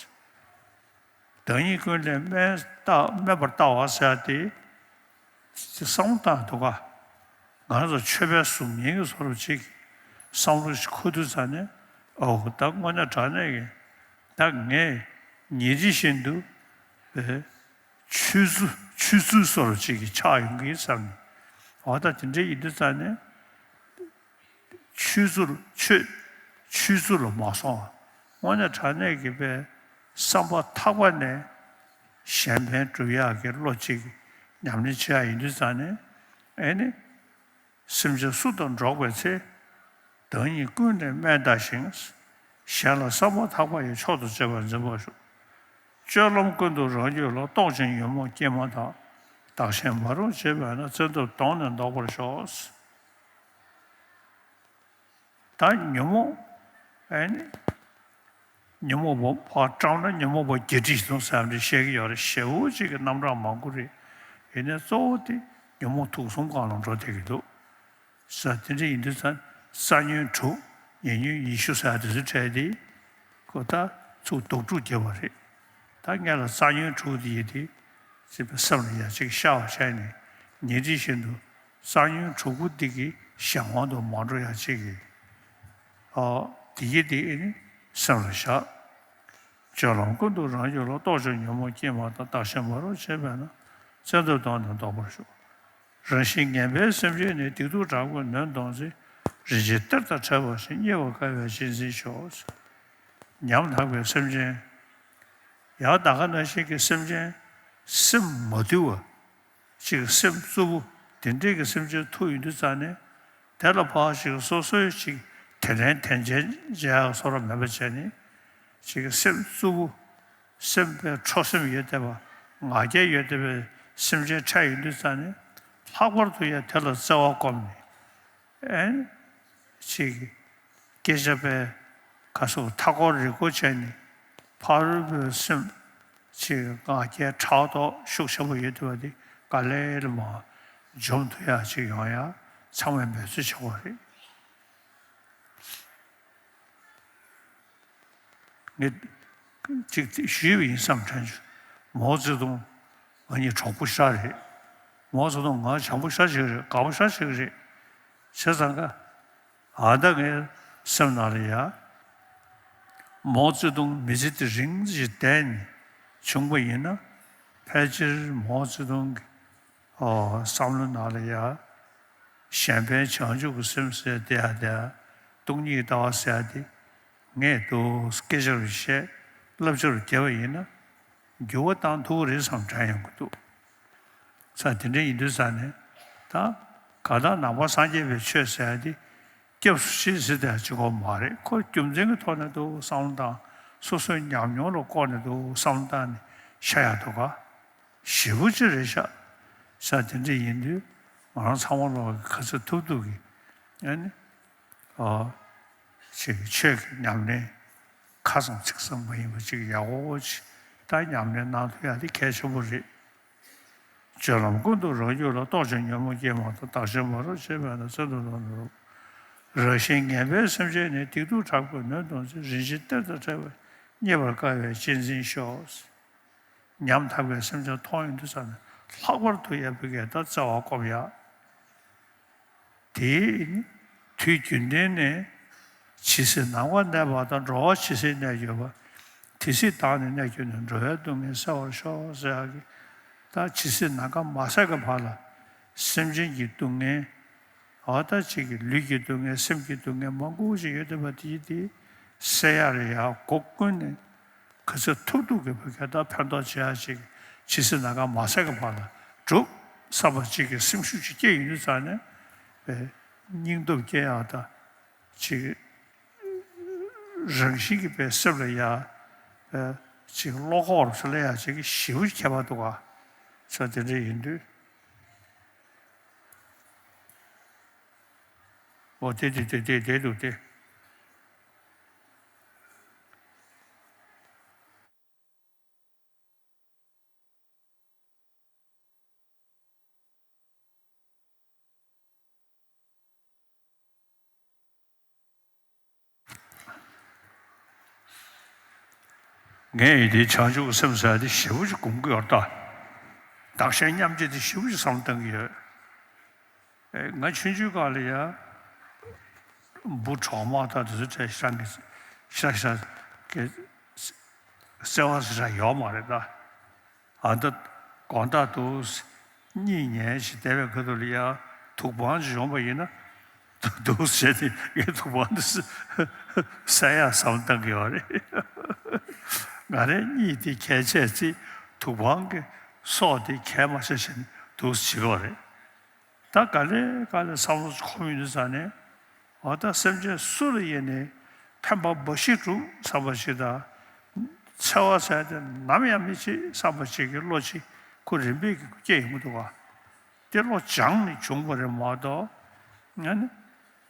བདག་ཉིད་ཀུན་ལས་དམན་ལྟ། དམན་པར་ལྟ་བ་ཟེར་ཡག་དེ། བསམ་བློ་བཏང་འདུག་ག་ང་རང་ཚོ་ཆོས་པའི་གཟུགས་བརྙན་གྱི་བཟོ་འདྲ་ཅིག་བསམ་བློ་ཞིག་འཁོར་དུས་ཙང་ནས། ཨོ་ད་དངོས་གནས་དྲང་གནས་ཀྱི་ད་ངས་ཉིན་རེ་བཞིན་དུ་པའི་ཆོས་ཚུལ་ཆོས་ཚུལ་བཟོ་འདྲ་ཅིག་གི་ཆགས་ཡོང་གི་བསམ་ནས། འོ་ད་དེ་འདྲ་ཡིན་དུས་ཙང་ནས། ཆོས་ཚུལ་ཆོས་ཆོས་ཚུལ་ལ་མ་སོང་ དངོས་གནས་དྲང་གནས་ཀྱི་པའི་བསམ་པ་ཐག་པ་ནས་གཞན་ཕན་སྒྲུབ་ཡག་གི་བློ་གཅིག་ཉམས་ལེན་བྱེད་ཡག་ཡིན་དུས་ཙང་ནས། ཨེ་ནི། སེམས་ཅན་སུ་དང་འགྲོགས་པའི་ཚེ། བདག་ཉིད་ཀུན་ནས་དམན་བལྟ་ཞིང་། གཞན་ལ་བསམ་པ་ཐག་པ་ཡིས། མཆོག་ཏུ་གཅེས་པར་འཛིན་པར་ཤོག། སྤྱོད་ལམ་ཀུན་ཏུ་རང་རྒྱུད་ལ། རྟོག་ཅིང་ཉོན་མོངས་སྐྱེས་མ་ཐག། བདག་གཞན་མ་རུངས་བྱེད་པས་ན། བཙན་ཐབས་གདོང་ནས་བཟློག་པར་ཤོག། ད་ཉོན་མོངས། ཨེ་ནི། ཉོན་མོངས་པ་ཕར་བཀྲམ་ན་ཉོན་མོངས་པ་བརྒྱད་ཁྲི་ཞིག་འདུག་ཟེར་ནས་བཤད་ཀྱི་ཡོད་རེད། ཞེ་པོ་ཅིག་གི་རྣམ་གྲངས་མང་པོ་རེད། ཡིན་ནའི་གཙོ་བོ་དེ་ཉོན་མོངས་དུག་གསུམ་སྒང་ལ་འགྲོ་བསྡད་ཀྱི་འདུག་ཟེར། དེ་འདྲ་ཡིན་དུས་ཙང་། རྩ་ཉོན་དྲུག། ཉེ་ཉོན་ཉི་ཤུ་ཟེར་དེ་ཚོ་ཕྲད་དེ། ཁོ་ད་ཚུར་དུག་ཕྲུག་བརྒྱབ་པ་རེད། ད་སྔོན་ལ་རྩ་ཉོན་དྲུག་དེ་ཡིན་དེ། ཅེས་པའི་སེམས་ལ་ཡ་གཅིག་ཤར་བ་བྱས་ནས། ཉིན་རེ་བཞིན་དུ་རྩ་ཉོན་དྲུག་པོ་འདི་གི་གཞན་དབང་དུ་མ་འགྲོ་ཡ་གཅིག་གི། ཨོ། འདི་གི་འདི་ཨེ་ནི་སེམས་ལ་བཞག། སྤྱོད་ལམ་ཀུན་ཏུ་རང་རྒྱུད་ལ། རྟོག་ཅིང་ཉོན་མོངས་སྐྱེས་མ་ཐག། བདག་གཞན་མ་རུངས་བྱེད་པས་ན། བཙན་ཐབས་གདོང་ནས་བཟློག་པར་ཤོག། རང་བཞིན་ངན་པའི་སེམས་ཅན་ནི། སྡིག་སྡུག་དྲག་པོས་ནོན་གཏོང་ཚེ། རིན་ཆེན་གཏེར་དང་ཕྲད་པ་བཞིན། རྙེད་པར་དཀའ་བས་གཅེས་འཛིན་ཤོག། ཉམ་ཐག་པའི་སེམས་ཅན། ཡང་ད་ག་ནང་བཞིན་གྱི་སེམས་ཅན། སེམས་མ་དུལ་བ། ཅིག་སེམས་རྩུབ་པོ། དེ་འདྲས་ཀྱི་སེམས་ཅན་ཐུག་ཡོང་དུས་ཙང་ནས། དེ་ལ་ཕར་ཅིག་སོ་སོའི་ཅིག་དེ་ལན་དེ་འཇལ་བྱེད་ཡག་བཟོ་འདྲ་མེད་པ་བྱས་ནས། ཅིག་སེམས་རྩུབ་པོ། སེམས་པའི་ཁྲོ་སེམས་ཡོད་བསྡད་པ། ང་རྒྱལ་ཡོད་བསྡད་པའི་སེམས་ཅན་འཕྲད་ཡོང་དུས་ཙང་ནས། ལྷག་པར་དུ་ཡང་དེ་ལ་བརྩེ་བ་བསྒོམས་ནས། ཨེ། ཅིག་སྐད་ཆ་པའི་ག་སོགས་མཐའ་འཁོར་རི་སྐོར་བྱས་ནས། ཕ་རོལ་པོའི་སེམས་ཅིག་ང་རྒྱལ་ཕྲག་དོག་ཤུགས་ཆེན་པོ་ཡོད་བསྡད་པ་དེ་ག་ལེ་ལ་མར་འཇོམས་ཐུབ་ཡག་ཅིག་ཡོང་ཡག་ཚང་མས་འབད་རྩོལ་བྱེད་དགོས་རེད། ངས་ཅིག་ཞུས་པ་ཡིན་བསམ་དྲན་བྱུང་། མའོ་ཙེ་ཏུང་ང་གཉིས་གྲོགས་པོ་ཤ་རེད། མའོ་ཙེ་ཏུང་ང་བྱམས་པོ་ཤ་ཞིག་རེད། དགའ་པོ་ཤ་ཞིག་རེད། བྱས་ཙང་ཀ། ཨ་ད་ངའི་སེམས་ནང་ལ་ཡ། མའོ་ཙེ་ཏུང་མི་ཚེ་འདི་རིང་ཙམ་ཞིག་བསྡད་ནས་བྱུང་པ་ཡིན་ན། ཕལ་ཆེར་མའོ་ཙེ་ཏུང་གི། ཨོ། བསམ་བློ་ནང་ལ་ཡ། གཞན་ཕན་བྱང་ཆུབ་ཀྱི་སེམས་ཟེར་དེ་ཡ་དེ་ཡ། སྟོང་ཉིད་ལྟ་བ་ཟེར་ཡ་དེ། ངས་འདུག་སྐད་ཆ་རུ་བཤད། བསླབ་བྱ་རུ་བརྒྱབ་པ་ཡིན་ན། འགྱུར་བ་བཏང་ཐུབ་ཀྱི་རེད་བསམ་དྲན་ཡོང་གི་འདུག། ས་དེ་འདྲ་ཡིན་དུས་ས་ནས། ད་གང་ལྟར་ནང་པ་སངས་རྒྱས་པའི་ཆོས་ཟེར་ཡ་དེ། སྐྱབས་སུ་མཆི་ཟེར་དེ་ཡ་གཅིག་པོ་མ་རེད། ཁོ་རྒྱུ་མཚན་གྱི་ཐོག་ནས་འདུག་བསམ་བློ་བཏང་། སོ་སོའི་ཉམས་མྱོང་ལ་བཀོད་ནས་འདུག་བསམ་བློ་བཏང་ནས་བཤད་ཡ་འདུག་ག། ཞེ་པོ་ཅིག་རེད་ཤག། ས་དེ་འདྲ་ཡིན་དུས་ང་རང་ཚང་མ་ལོག་གི་ག་ཚོད་ཐུབ་ཐུབ་ཀྱི། ཨ་ནི། ཨོ། ཅིག་ཆོས་ཀྱི་ཉམས་ལེན་ཁ་ཙམ་ཚིག་ཙམ་མ་ཡིན་པ་ཅིག་ཡག་པོ་ཅིག་ད་ཉམས་ལེན་གནང་ཐུབ་ཡ་དེ་གལ་ཆེན་པོ་རེད། སྤྱོད་ལམ་ཀུན་ཏུ་རང་རྒྱུད་ལ། རྟོག་ཅིང་ཉོན་མོངས་སྐྱེས་མ་ཐག། བདག་གཞན་མ་རུངས་བྱེད་པས་ན། བཙན་ཐབས་གདོང་ནས་བཟློག། རང་བཞིན་ངན་པའི་སེམས་ཅན་ནི། སྡིག་སྡུག་དྲག་པོས་ནོན་གཏོང་ཚེ། རིན་ཆེན་གཏེར་དང་ཕྲད་པ། རྙེད་པར་དཀའ་བས་གཅེས་འཛིན་ཤོག། ཉམ་ཐག་པའི་སེམས་ཅན་མཐོང་ཡོང་དུས་ཙམ་ནས་ལྷག་པར་དུ་ཡ་བུ་གས་ད་བརྩེ་བ་སྒོམ་ཡ། དེས་དུས་རྒྱུན་ལྡན་ནས་ཇི་སྲིད་ནམ་མཁའ་གནས་པ་དང་། འགྲོ་བ་ཇི་སྲིད་གནས་གྱུར་པ། དེ་སྲིད་བདག་ནི་གནས་གྱུར་ནས། འགྲོ་བའི་སྡུག་བསྔལ་སེལ་བར་ཤོག་ཟེར་ཡ་གི། ད་ཇི་སྲིད་ནམ་མཁའ་མ་ཟད་ཀྱི་བར་ལ་སེམས་ཅན་གྱི་སྡུག་བསྔལ། འོ་ད་ཅིག་གི་ལུས་ཀྱི་སྡུག་བསྔལ། སེམས་ཀྱི་སྡུག་བསྔལ་མང་པོ་ཞིག་ཡོད་བསྡད་པ་དེ་དེ་སེལ་ཡ་ལ་ཡ་སྒོ་ཀུན་ནས་ག་ཚོད་ཐུབ་ཐུབ་ཀྱི་བོད་སྐད་དང་ཕན་ཐོགས་བྱེད་ཡ་ཅིག་ཇི་སྲིད་ནམ་མཁའ་མ་ཟད་ཀྱི་བར་ལ་སྒྲུབ་བསམ་པ་ཅིག་གི་སེམས་ཤུགས་ཅིག་སྐྱེ་ཡོང་དུས་ཙང་ནས། པའི་སྙིང་སྟོབས་སྐྱེ་ཡ་དང་ཅིག་རང་བཞིན་གྱི་པའི་སེམས་ལ་ཡ། པའི་ཅིག་བློ་ཁོག་རུ་སླེབས་ཡ་ཅིག་ཞེ་པོ་ཅིག་ཁྱད་པར་འདུག་ག། ས་དེ་འདྲ་ཡིན་དུས། འོ་དེ་དེ་དེ་དེ་དེ་འདུག་སྟེ། ངས་ཡིན་དེ་བྱང་ཆུབ་ཀྱི་སེམས་ཟེར་དེ་ཞེ་པོ་ཅིག་སྒོམ་གྱི་ཡོད་ད། བདག་གཞན་མཉམ་བརྗེ་དེ་ཞེ་པོ་ཅིག་བསམ་བཏང་གི་ཡོད། ཨེ། ང་ཆུང་ཆུང་སྒང་ལ་ཡ། འབུ་གྲོག་མ་དང་དེ་ཚོ་བྲལ་ཤང་གི་ཤ་ཤ་གི་བརྩེ་བ་ཟེར་ཡ་ཡོད་མ་རེད་ད། ཨ་ད་དགོང་དག་ཏུ་གཉིད་ཉལ་ཞིག་བསྡད་པའི་ཁ་ཐུག་ལ་ཡ་དུག་སྦྲང་ཞིག་ཡོང་པ་ཡིན་ན། འདུག་བྱས་ཏེ་ངས་ཐུག་པ་འདི་བསད་ཡག་བསམ་བཏང་གི་ཡོད་རེད། ང་རའི་གཉིད་དེ་གས་བྱས་ཚེ་ཐུག་པའི་གི་སྲོག་དེ་གས་མ་བྱས་བྱས་ནས་འདུག་བྱེད་ཀྱི་ཡོད་རེད། ད་ག་ལེ་ག་ལེ་བསམ་བློ་འཁོར་ཡོང་དུས་ཙ་ནས། འོ་ད་སེམས་ཅན་སུ་ལ་ཡིན་ནའི་ཕན་པ་འབའ་ཞིག་སྒྲུབ་བསམ་པ་ཞིག་དང་། འཚེ་བ་ཟེར་དེ་ནམ་ཡང་མི་བྱེད་བསམ་པ་ཞིག་གི་བློ་ཅིག་ཁོ་རིམ་པས་ཀྱིས་སྐྱེ་ཡོང་གི་འདུག་ག། དེ་བློ་སྦྱངས་ནས་བྱུང་བ་རེད་མ་གཏོགས། ཨ་ནི་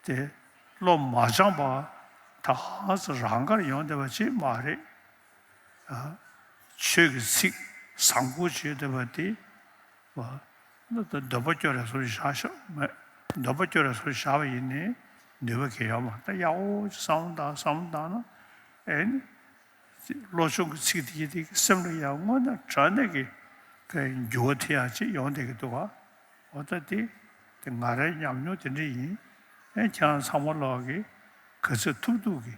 དེ་བློ་མ་སྦྱངས་པ་ད་ཧ་ཙི་རང་དགར་ཡོང་བསྡད་པ་ཅིག་མ་རེད། ཨ། ཆོས་ཀྱི་ཚིག་བཟང་པོ་བརྗོད་བསྡད་པ་དེ། ཨ། འདོད་པ་སྐྱོ་རེ་སོར་བཞག་ཤོག་མེད། འདོད་པ་སྐྱོ་རེ་སོར་བཞག་པ་ཡིན་ནའི་ནུས་པ་གང་ཡང་ཡོད་མ་རེད། ད་ཡག་པོ་ཅིག་བསམ་བློ་བཏང་བསམ་བློ་བཏང་ན། ཨེ་ནི། བློ་སྦྱོང་གི་ཚིག་དེ་ཡི་དེ་གི་སེམས་ལ་ཡང་དངོས་གནས་དྲང་གནས་ཀྱི་ཀྱི་འགྱུར་བ་ཐེབས་ཡག་ཅིག་ཡོང་བསྡད་ཀྱི་འདུག་ག། འོ་ད་དེ་དེ་ང་རའི་ཉམས་མྱོང་དེ་འདྲ་ཡིན། ཨེ་ཁྱེད་རང་ཚང་མ་ལོག་གི་ག་ཚོད་ཐུབ་ཐུབ་ཀྱི་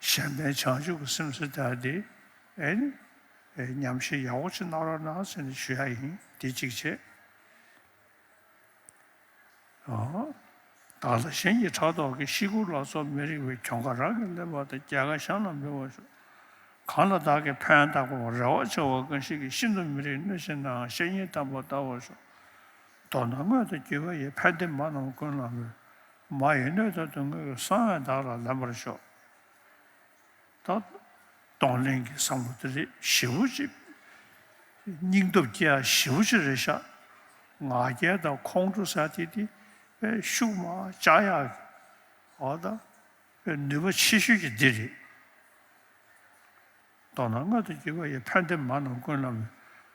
གཞན་ཕན་བྱང་ཆུབ་ཀྱི་སེམས་སུ་དར་ཏེ། ཨེ་ནི་ཨེ་ཉམས་ཞིབ་ཡག་པོ་ཅིག་གནང་རོགས་གནང་ཟེར་ནས་ཞུ་ཡག་ཡིན། དེ་གཅིག་བྱས། ཨོ། བདག་ལ་གཞན་གྱིས་ཕྲག་དོག་གིས། ཤི་ཁུངས་ལ་སོགས་མི་རིགས་པའི། གྱོང་ཁ་རང་གིས་ལེན་པ་དང་། རྒྱལ་ཁ་གཞན་ལ་འབུལ་བར་ཤོག། གང་ལ་བདག་གིས་ཕན་བཏགས་པའི། རེ་བ་ཆེ་བ་གང་ཞིག་གིས། ཤིན་ཏུ་མི་རིགས་གནོད་བྱེད་ནའང་། བཤེས་གཉེན་དམ་པ་བལྟ་བར་ཤོག། མདོར་ན་དངོས་དང་བརྒྱུད་པ་ཡི། ཕན་བདེ་མ་རྣམས་ཀུན་ལ་འབུལ། མ་ཡི་གནོད་དང་སྡུག་བསྔལ་ཀུན། གསང་བས་བདག་ལ་ལེན་པར་ཤོག། ད་གདོང་ལེན་གྱི་བསམ་བློ་དེ་རེད། ཞེ་པོ་ཅིག་སྙིང་སྟོབས་སྐྱེ་ཡག་ཞེ་པོ་ཅིག་རེད་ཤག། ང་རྒྱལ་དང་ཁོང་ཁྲོ་ཟེར་དེ་དེ་དཔེ་ཤུགས་མ་བཅག་ཡག་གི། འོ་ད་དཔེ་ནུས་པ་ཆེ་ཤོས་ཀྱི་འདི་རེད། མདོར་ན་དངོས་དང་བརྒྱུད་པ་ཡི། ཕན་བདེ་མ་རྣམས་ཀུན་ལ་འབུལ།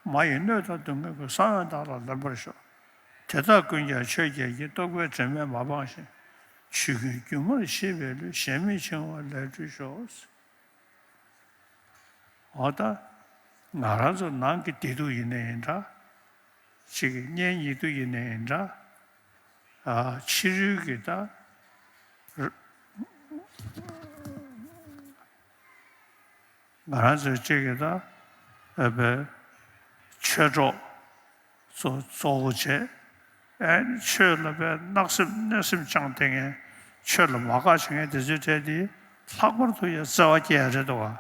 མ་ཡི་གནོད་དང་སྡུག་བསྔལ་ཀུན། གསང་བས་བདག་ལ་ལེན་པར་ཤོག། དེ་དག་ཀུན་ཀྱང་ཆོས་བརྒྱད་ཀྱི། རྟོག་པའི་དྲི་མས་མ་སྤངས་ཤིང་། ཆོས་ཀུན་སྒྱུ་མར་ཤེས་པའི་བློས། ཞེན་མེད་འཆིང་བ་ལས་གྲོལ་ཤོག། འོ་ད། ང་རང་ཚོ་ནང་གི་བདེ་སྡུག་ཡིན་ནའི་ཡིན་འདྲ། གཅིག་གི་གཉེན་ཉེ་དུ་ཡིན་ནའི་ཡིན་འདྲ། ཨ། ཕྱི་རོལ་གྱི་ད། ང་རང་ཚོའི་གཅིག་གི་ད། ཨ་བའི་ཆོས་གྲོགས་ཚོ་གཙོ་བོ་བྱས། ཨེ་ཆོས་ལ་བའི་བརྣབ་སེམས་གནོད་སེམས་བཅངས་བསྡད་མཁན། ཆོས་ལ་མ་དགའ་བྱེད་མཁན་དེ་ཚོའི་གྲས་དེ་ལྷག་པར་དུ་ཡང་བརྩེ་བ་སྐྱེ་ཡ་རེད་འདུག་ག།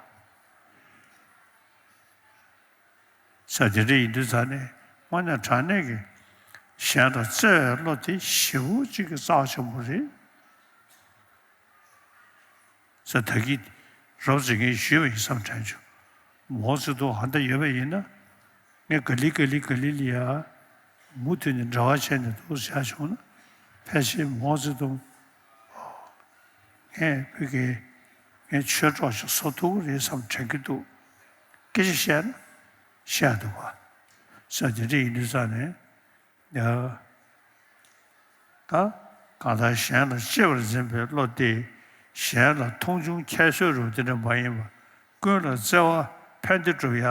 ས་དེ་འདྲ་ཡིན་དུས་ཙ་ནས་དངོས་གནས་དྲང་གནས་ཀྱི་གཞན་ལ་བརྩེ་བའི་བློ་དེ་ཞེ་པོ་ཅིག་གི་རྩ་ཆེན་པོ་རེད། ས་ད་གིན་རོབ་ཙམ་ངས་ཞུས་པ་ཡིན་བསམ་དྲན་བྱུང་། མའོ་ཙེ་ཏུང་ཧ་ད་ཡོད་པ་ཡིན་ན། ངས་ག་ལེ་ག་ལེ་ག་ལེ་ལ་ཡ་མུ་མཐུད་ནས་འབྲེལ་བ་བྱས་ནས་འདུག་བྱས་བྱུང་ན། ཕལ་ཆེར་མའོ་ཙེ་ཏུང་། ངས་བོད་ཀྱི་ངའི་ཆོས་གྲོགས་ཤིག་བཟོ་ཐུབ་ཀྱི་རེད་བསམ་དྲན་གྱི་འདུག། སྐད་ཆ་བཤད་ན་བཤད་འདུག་བ། ས་དེ་འདྲ་ཡིན་དུས་ཙང་ནས། ཡ། ད་གང་ལྟར་གཞན་ལ་གཅེས་པར་འཛིན་པའི་བློ་སྟེ། གཞན་ལ་མཐོང་ཆུང་ཁྱད་གསོད་རུ་དེ་འདྲ་མ་ཡིན་པ། ཀུན་ལ་བརྩེ་བ་ཕན་བདེ་སྒྲུབ་ཡ།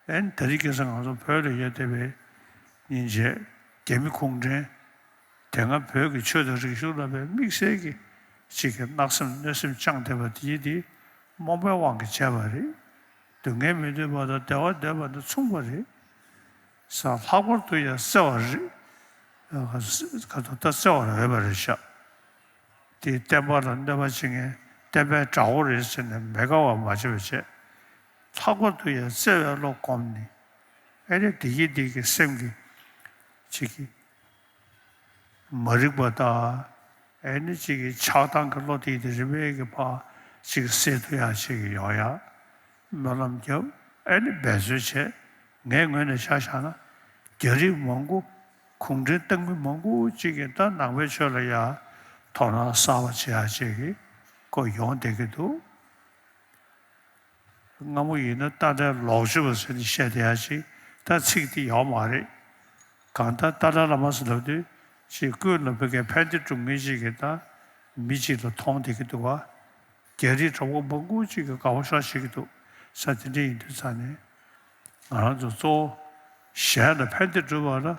ཨེ་ད་རེས་ཁ་སང་ང་ཚོ་བོད་ལ་ཡོད་བསྡད་པའི་སྙིང་རྗེ་རྒྱ་མི་གུང་ཁྲན། དེ་སྔ་བོད་ཀྱི་ཆོས་དང་རིག་གཞུང་ལ་བའི་དམིགས་བསལ་གྱི་གཅིག་གི་བརྣབ་སེམས་གནོད་སེམས་བཅངས་བསྡད་པ་དེ་དེ་རྨོངས་པའི་དབང་གིས་བྱས་པ་རེད། སྡུག་བསྔལ་མི་འདོད་པ་དང་བདེ་བ་འདོད་པ་དང་མཚུངས་པ་རེད། ས་ལྷག་པར་དུ་ཡང་བརྩེ་བ་རེད། ག་དུ་ད་བརྩེ་བར་འོས་པ་རེད་ཤག། དེ་བསྟན་པ་ལ་གནོད་པ་བྱེད་མཁན་བསྟན་པའི་དགྲ་བོ་རེད་ཟེར་ནས་མི་དགའ་བ་མ་བྱེད་པ་བྱས། ལྷག་པར་དུ་ཡང་བརྩེ་བའི་བློ་བསྒོམས་ནས། ཨེ་ནས་བདེ་སྐྱིད་བདེ་སྐྱིད་སེམས་ཀྱི་ཅིག་གི་མ་རིག་པ་དང་། ཨེ་ནི་གཅིག་གི་ཆགས་སྡང་གི་བློ་དེ་དེ་རིམ་པས་ཀྱི་ཕར་གཅིག་སེལ་ཐུབ་ཡག་ཅིག་ཡོང་ཡག་སྨོན་ལམ་རྒྱབ། ཨེ་ནི་འབད་རྩོལ་བྱས། ངའི་ངོས་ནས་ཆ་བཞག་ན། རྒྱ་རིགས་མང་པོ། གུང་ཁྲན་ཏང་མི་མང་པོ་གཅིག་གིས་ད་ནང་པའི་ཆོས་ལ་ཡ་དོ་སྣང་གསར་པ་བྱེད་ཡག་ཅིག་གི་སྐོར་ཡོང་བསྡད་ཀྱི་འདུག། སྔ་མོ་ཡིན་ན་ཏཱ་ལའི་ལོག་སྤྱོད་པ་ཟེར་ནས་བཤད་བསྡད་ཡག་ཅིག་ད་ཚིག་དེ་ཡོག་མ་རེད། གང་ལྟར་ཏཱ་ལའི་བླ་མ་ཟེར་ལབ་དུས་ཅིག་ཀུན་ལ་བོད་སྐད་ཕན་བདེ་སྒྲུབ་མཁན་ཅིག་གི་ད་མི་ཅིག་ལ་མཐོང་བསྡད་ཀྱི་འདུག་བ། རྒྱ་རིགས་གྲོགས་པོ་མང་པོ་ཅིག་གིས་དགའ་པོ་ཤོར་བྱེད་ཀྱི་འདུག། ས་དེ་འདྲ་ཡིན་དུས་ཙང་ནས་ང་རང་ཚོ་གཙོ་བོ་གཞན་ལ་ཕན་བདེ་སྒྲུབ་པ་ལ་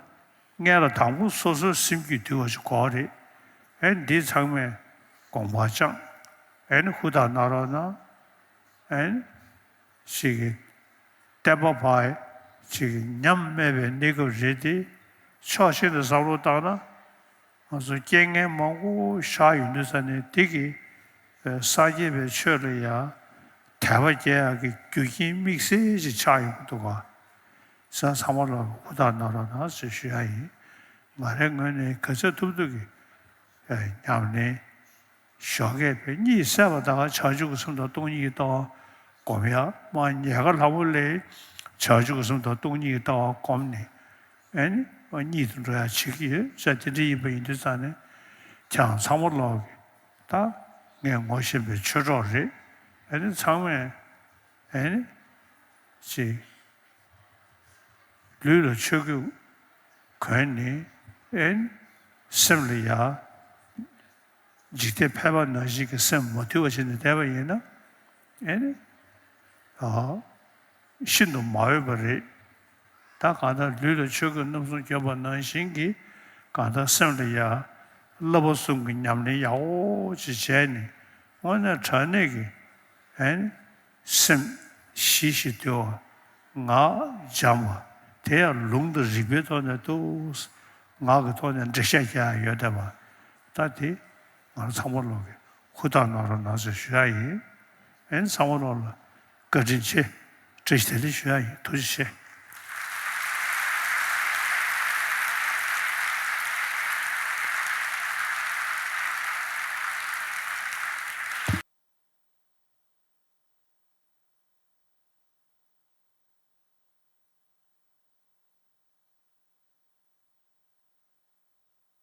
སྔོན་ལ་དང་པོ་སོ་སོའི་སེམས་རྒྱུད་དུལ་བ་ཞིག་དགོས་རེད། ཨེ་འདི་ཚང་མས་དགོངས་པ་བཅངས། ཨེ་ནི་ཧུར་ཐག་གནང་རོགས་གནང་། ཨེ་ནི་ཞིག་གི་བསྟན་པ་ཕར་ཅིག་ཉམས་དམས་པའི་གནས་སྐབས་རེད་དེ། ཕྱོགས་གཅིག་ནས་བསམ་བློ་བཏང་ན། ང་ཚོ་རྐྱེན་ངན་མང་པོ་ཤར་ཡོང་དུས་ཙ་ནས་དེ་གི་སངས་རྒྱས་པའི་ཆོས་ལ་ཡང་དད་པ་སྐྱེ་ཡག་གི་རྒྱུ་རྐྱེན་དམིགས་བསལ་ཅིག་ཆགས་ཡོང་གི་འདུག་ག་ཟེར་ཚང་མ་ལ་ཧུར་ཐག་གནང་རོགས་གནང་ཞེས་ཞུ་ཡ་ཡིན། ང་རའི་ངོས་ནས་ག་ཚོད་ཐུབ་ཐུབ་ཀྱི་ཉམས་ལེན་ཞོགས་ཀས་པའི་གཉིད་སད་པ་དང་བྱང་ཆུབ་ཀྱི་སེམས་དང་སྟོང་ཉིད་ཀྱི་ལྟ་བ་སྒོམ་ཡ། མ་ཉལ་ཁ་ལྷ་མོ་ལས་བྱང་ཆུབ་ཀྱི་སེམས་དང་སྟོང་ཉིད་ཀྱི་ལྟ་བ་སྒོམ་ནས་ཨེ་ནི་མ་གཉིད་དུ་འགྲོ་ཡ་བྱེད་ཀྱི་ཡོད་ཟེར། དེ་འདྲ་ཡིན་པ་ཡིན་དུས་ཙང་ནས་ཁྱེད་རང་ཚང་མ་ལོག་གི་ད་ངས་ངོ་ཤེས་པའི་ཆོས་གྲོགས་རེད། ཨེ་ནི་ཚང་མས་ཨེ་ནི་ཅིག་ལུས་ལ་ཆོས་གོས་གོན་ནས་ཨེ་ནི་སེམས་ལ་ཡ་འཇིག་རྟེན་ཕལ་པ་ནང་བཞིན་གྱི་སེམས་མ་དུལ་བ་བྱས་ནས་བསྡད་པ་ཡིན་ན་ཨེ་ནི་ཨ་ཤིན་ཏུ་མ་འོས་པ་རེད། ད་གང་ལྟར་ལུས་ལ་ཆོས་གོས་རྣམ་གསུམ་གྱོན་པ་ནང་བཞིན་གྱི་གང་ལྟར་སེམས་ལ་ཡ་བསླབ་པ་གསུམ་གྱི་ཉམས་ལེན་ཡག་པོ་ཅིག་བྱས་ནས་དངོས་གནས་དྲང་གནས་ཀྱི་ཨེ་ནི་སེམས་ཞི་ཞིང་དུལ་བ། ངག་འཇམ་པ། དེ་ཡང་ལུང་དང་རིགས་པའི་ཐོག་ནས་འདུག་ངག་གི་ཐོག་ནས་འགྲེལ་བཤད་རྒྱག་ཡ་ཡོད་བསྡད་པ། ད་དེ་ང་རང་ཚང་མ་ལོག་གི་ཧུར་ཐག་གནང་རོགས་གནང་ཟེར་ཞུ་ཡ་ཡིན། ཨེ་ནི་ཚང་མ་ལོག་ལ་བཀའ་དྲིན་ཆེ། བཀྲ་ཤིས་བདེ་ལེགས་ཞུ་ཡ་ཡིན། ཐུགས་རྗེ་ཆེ།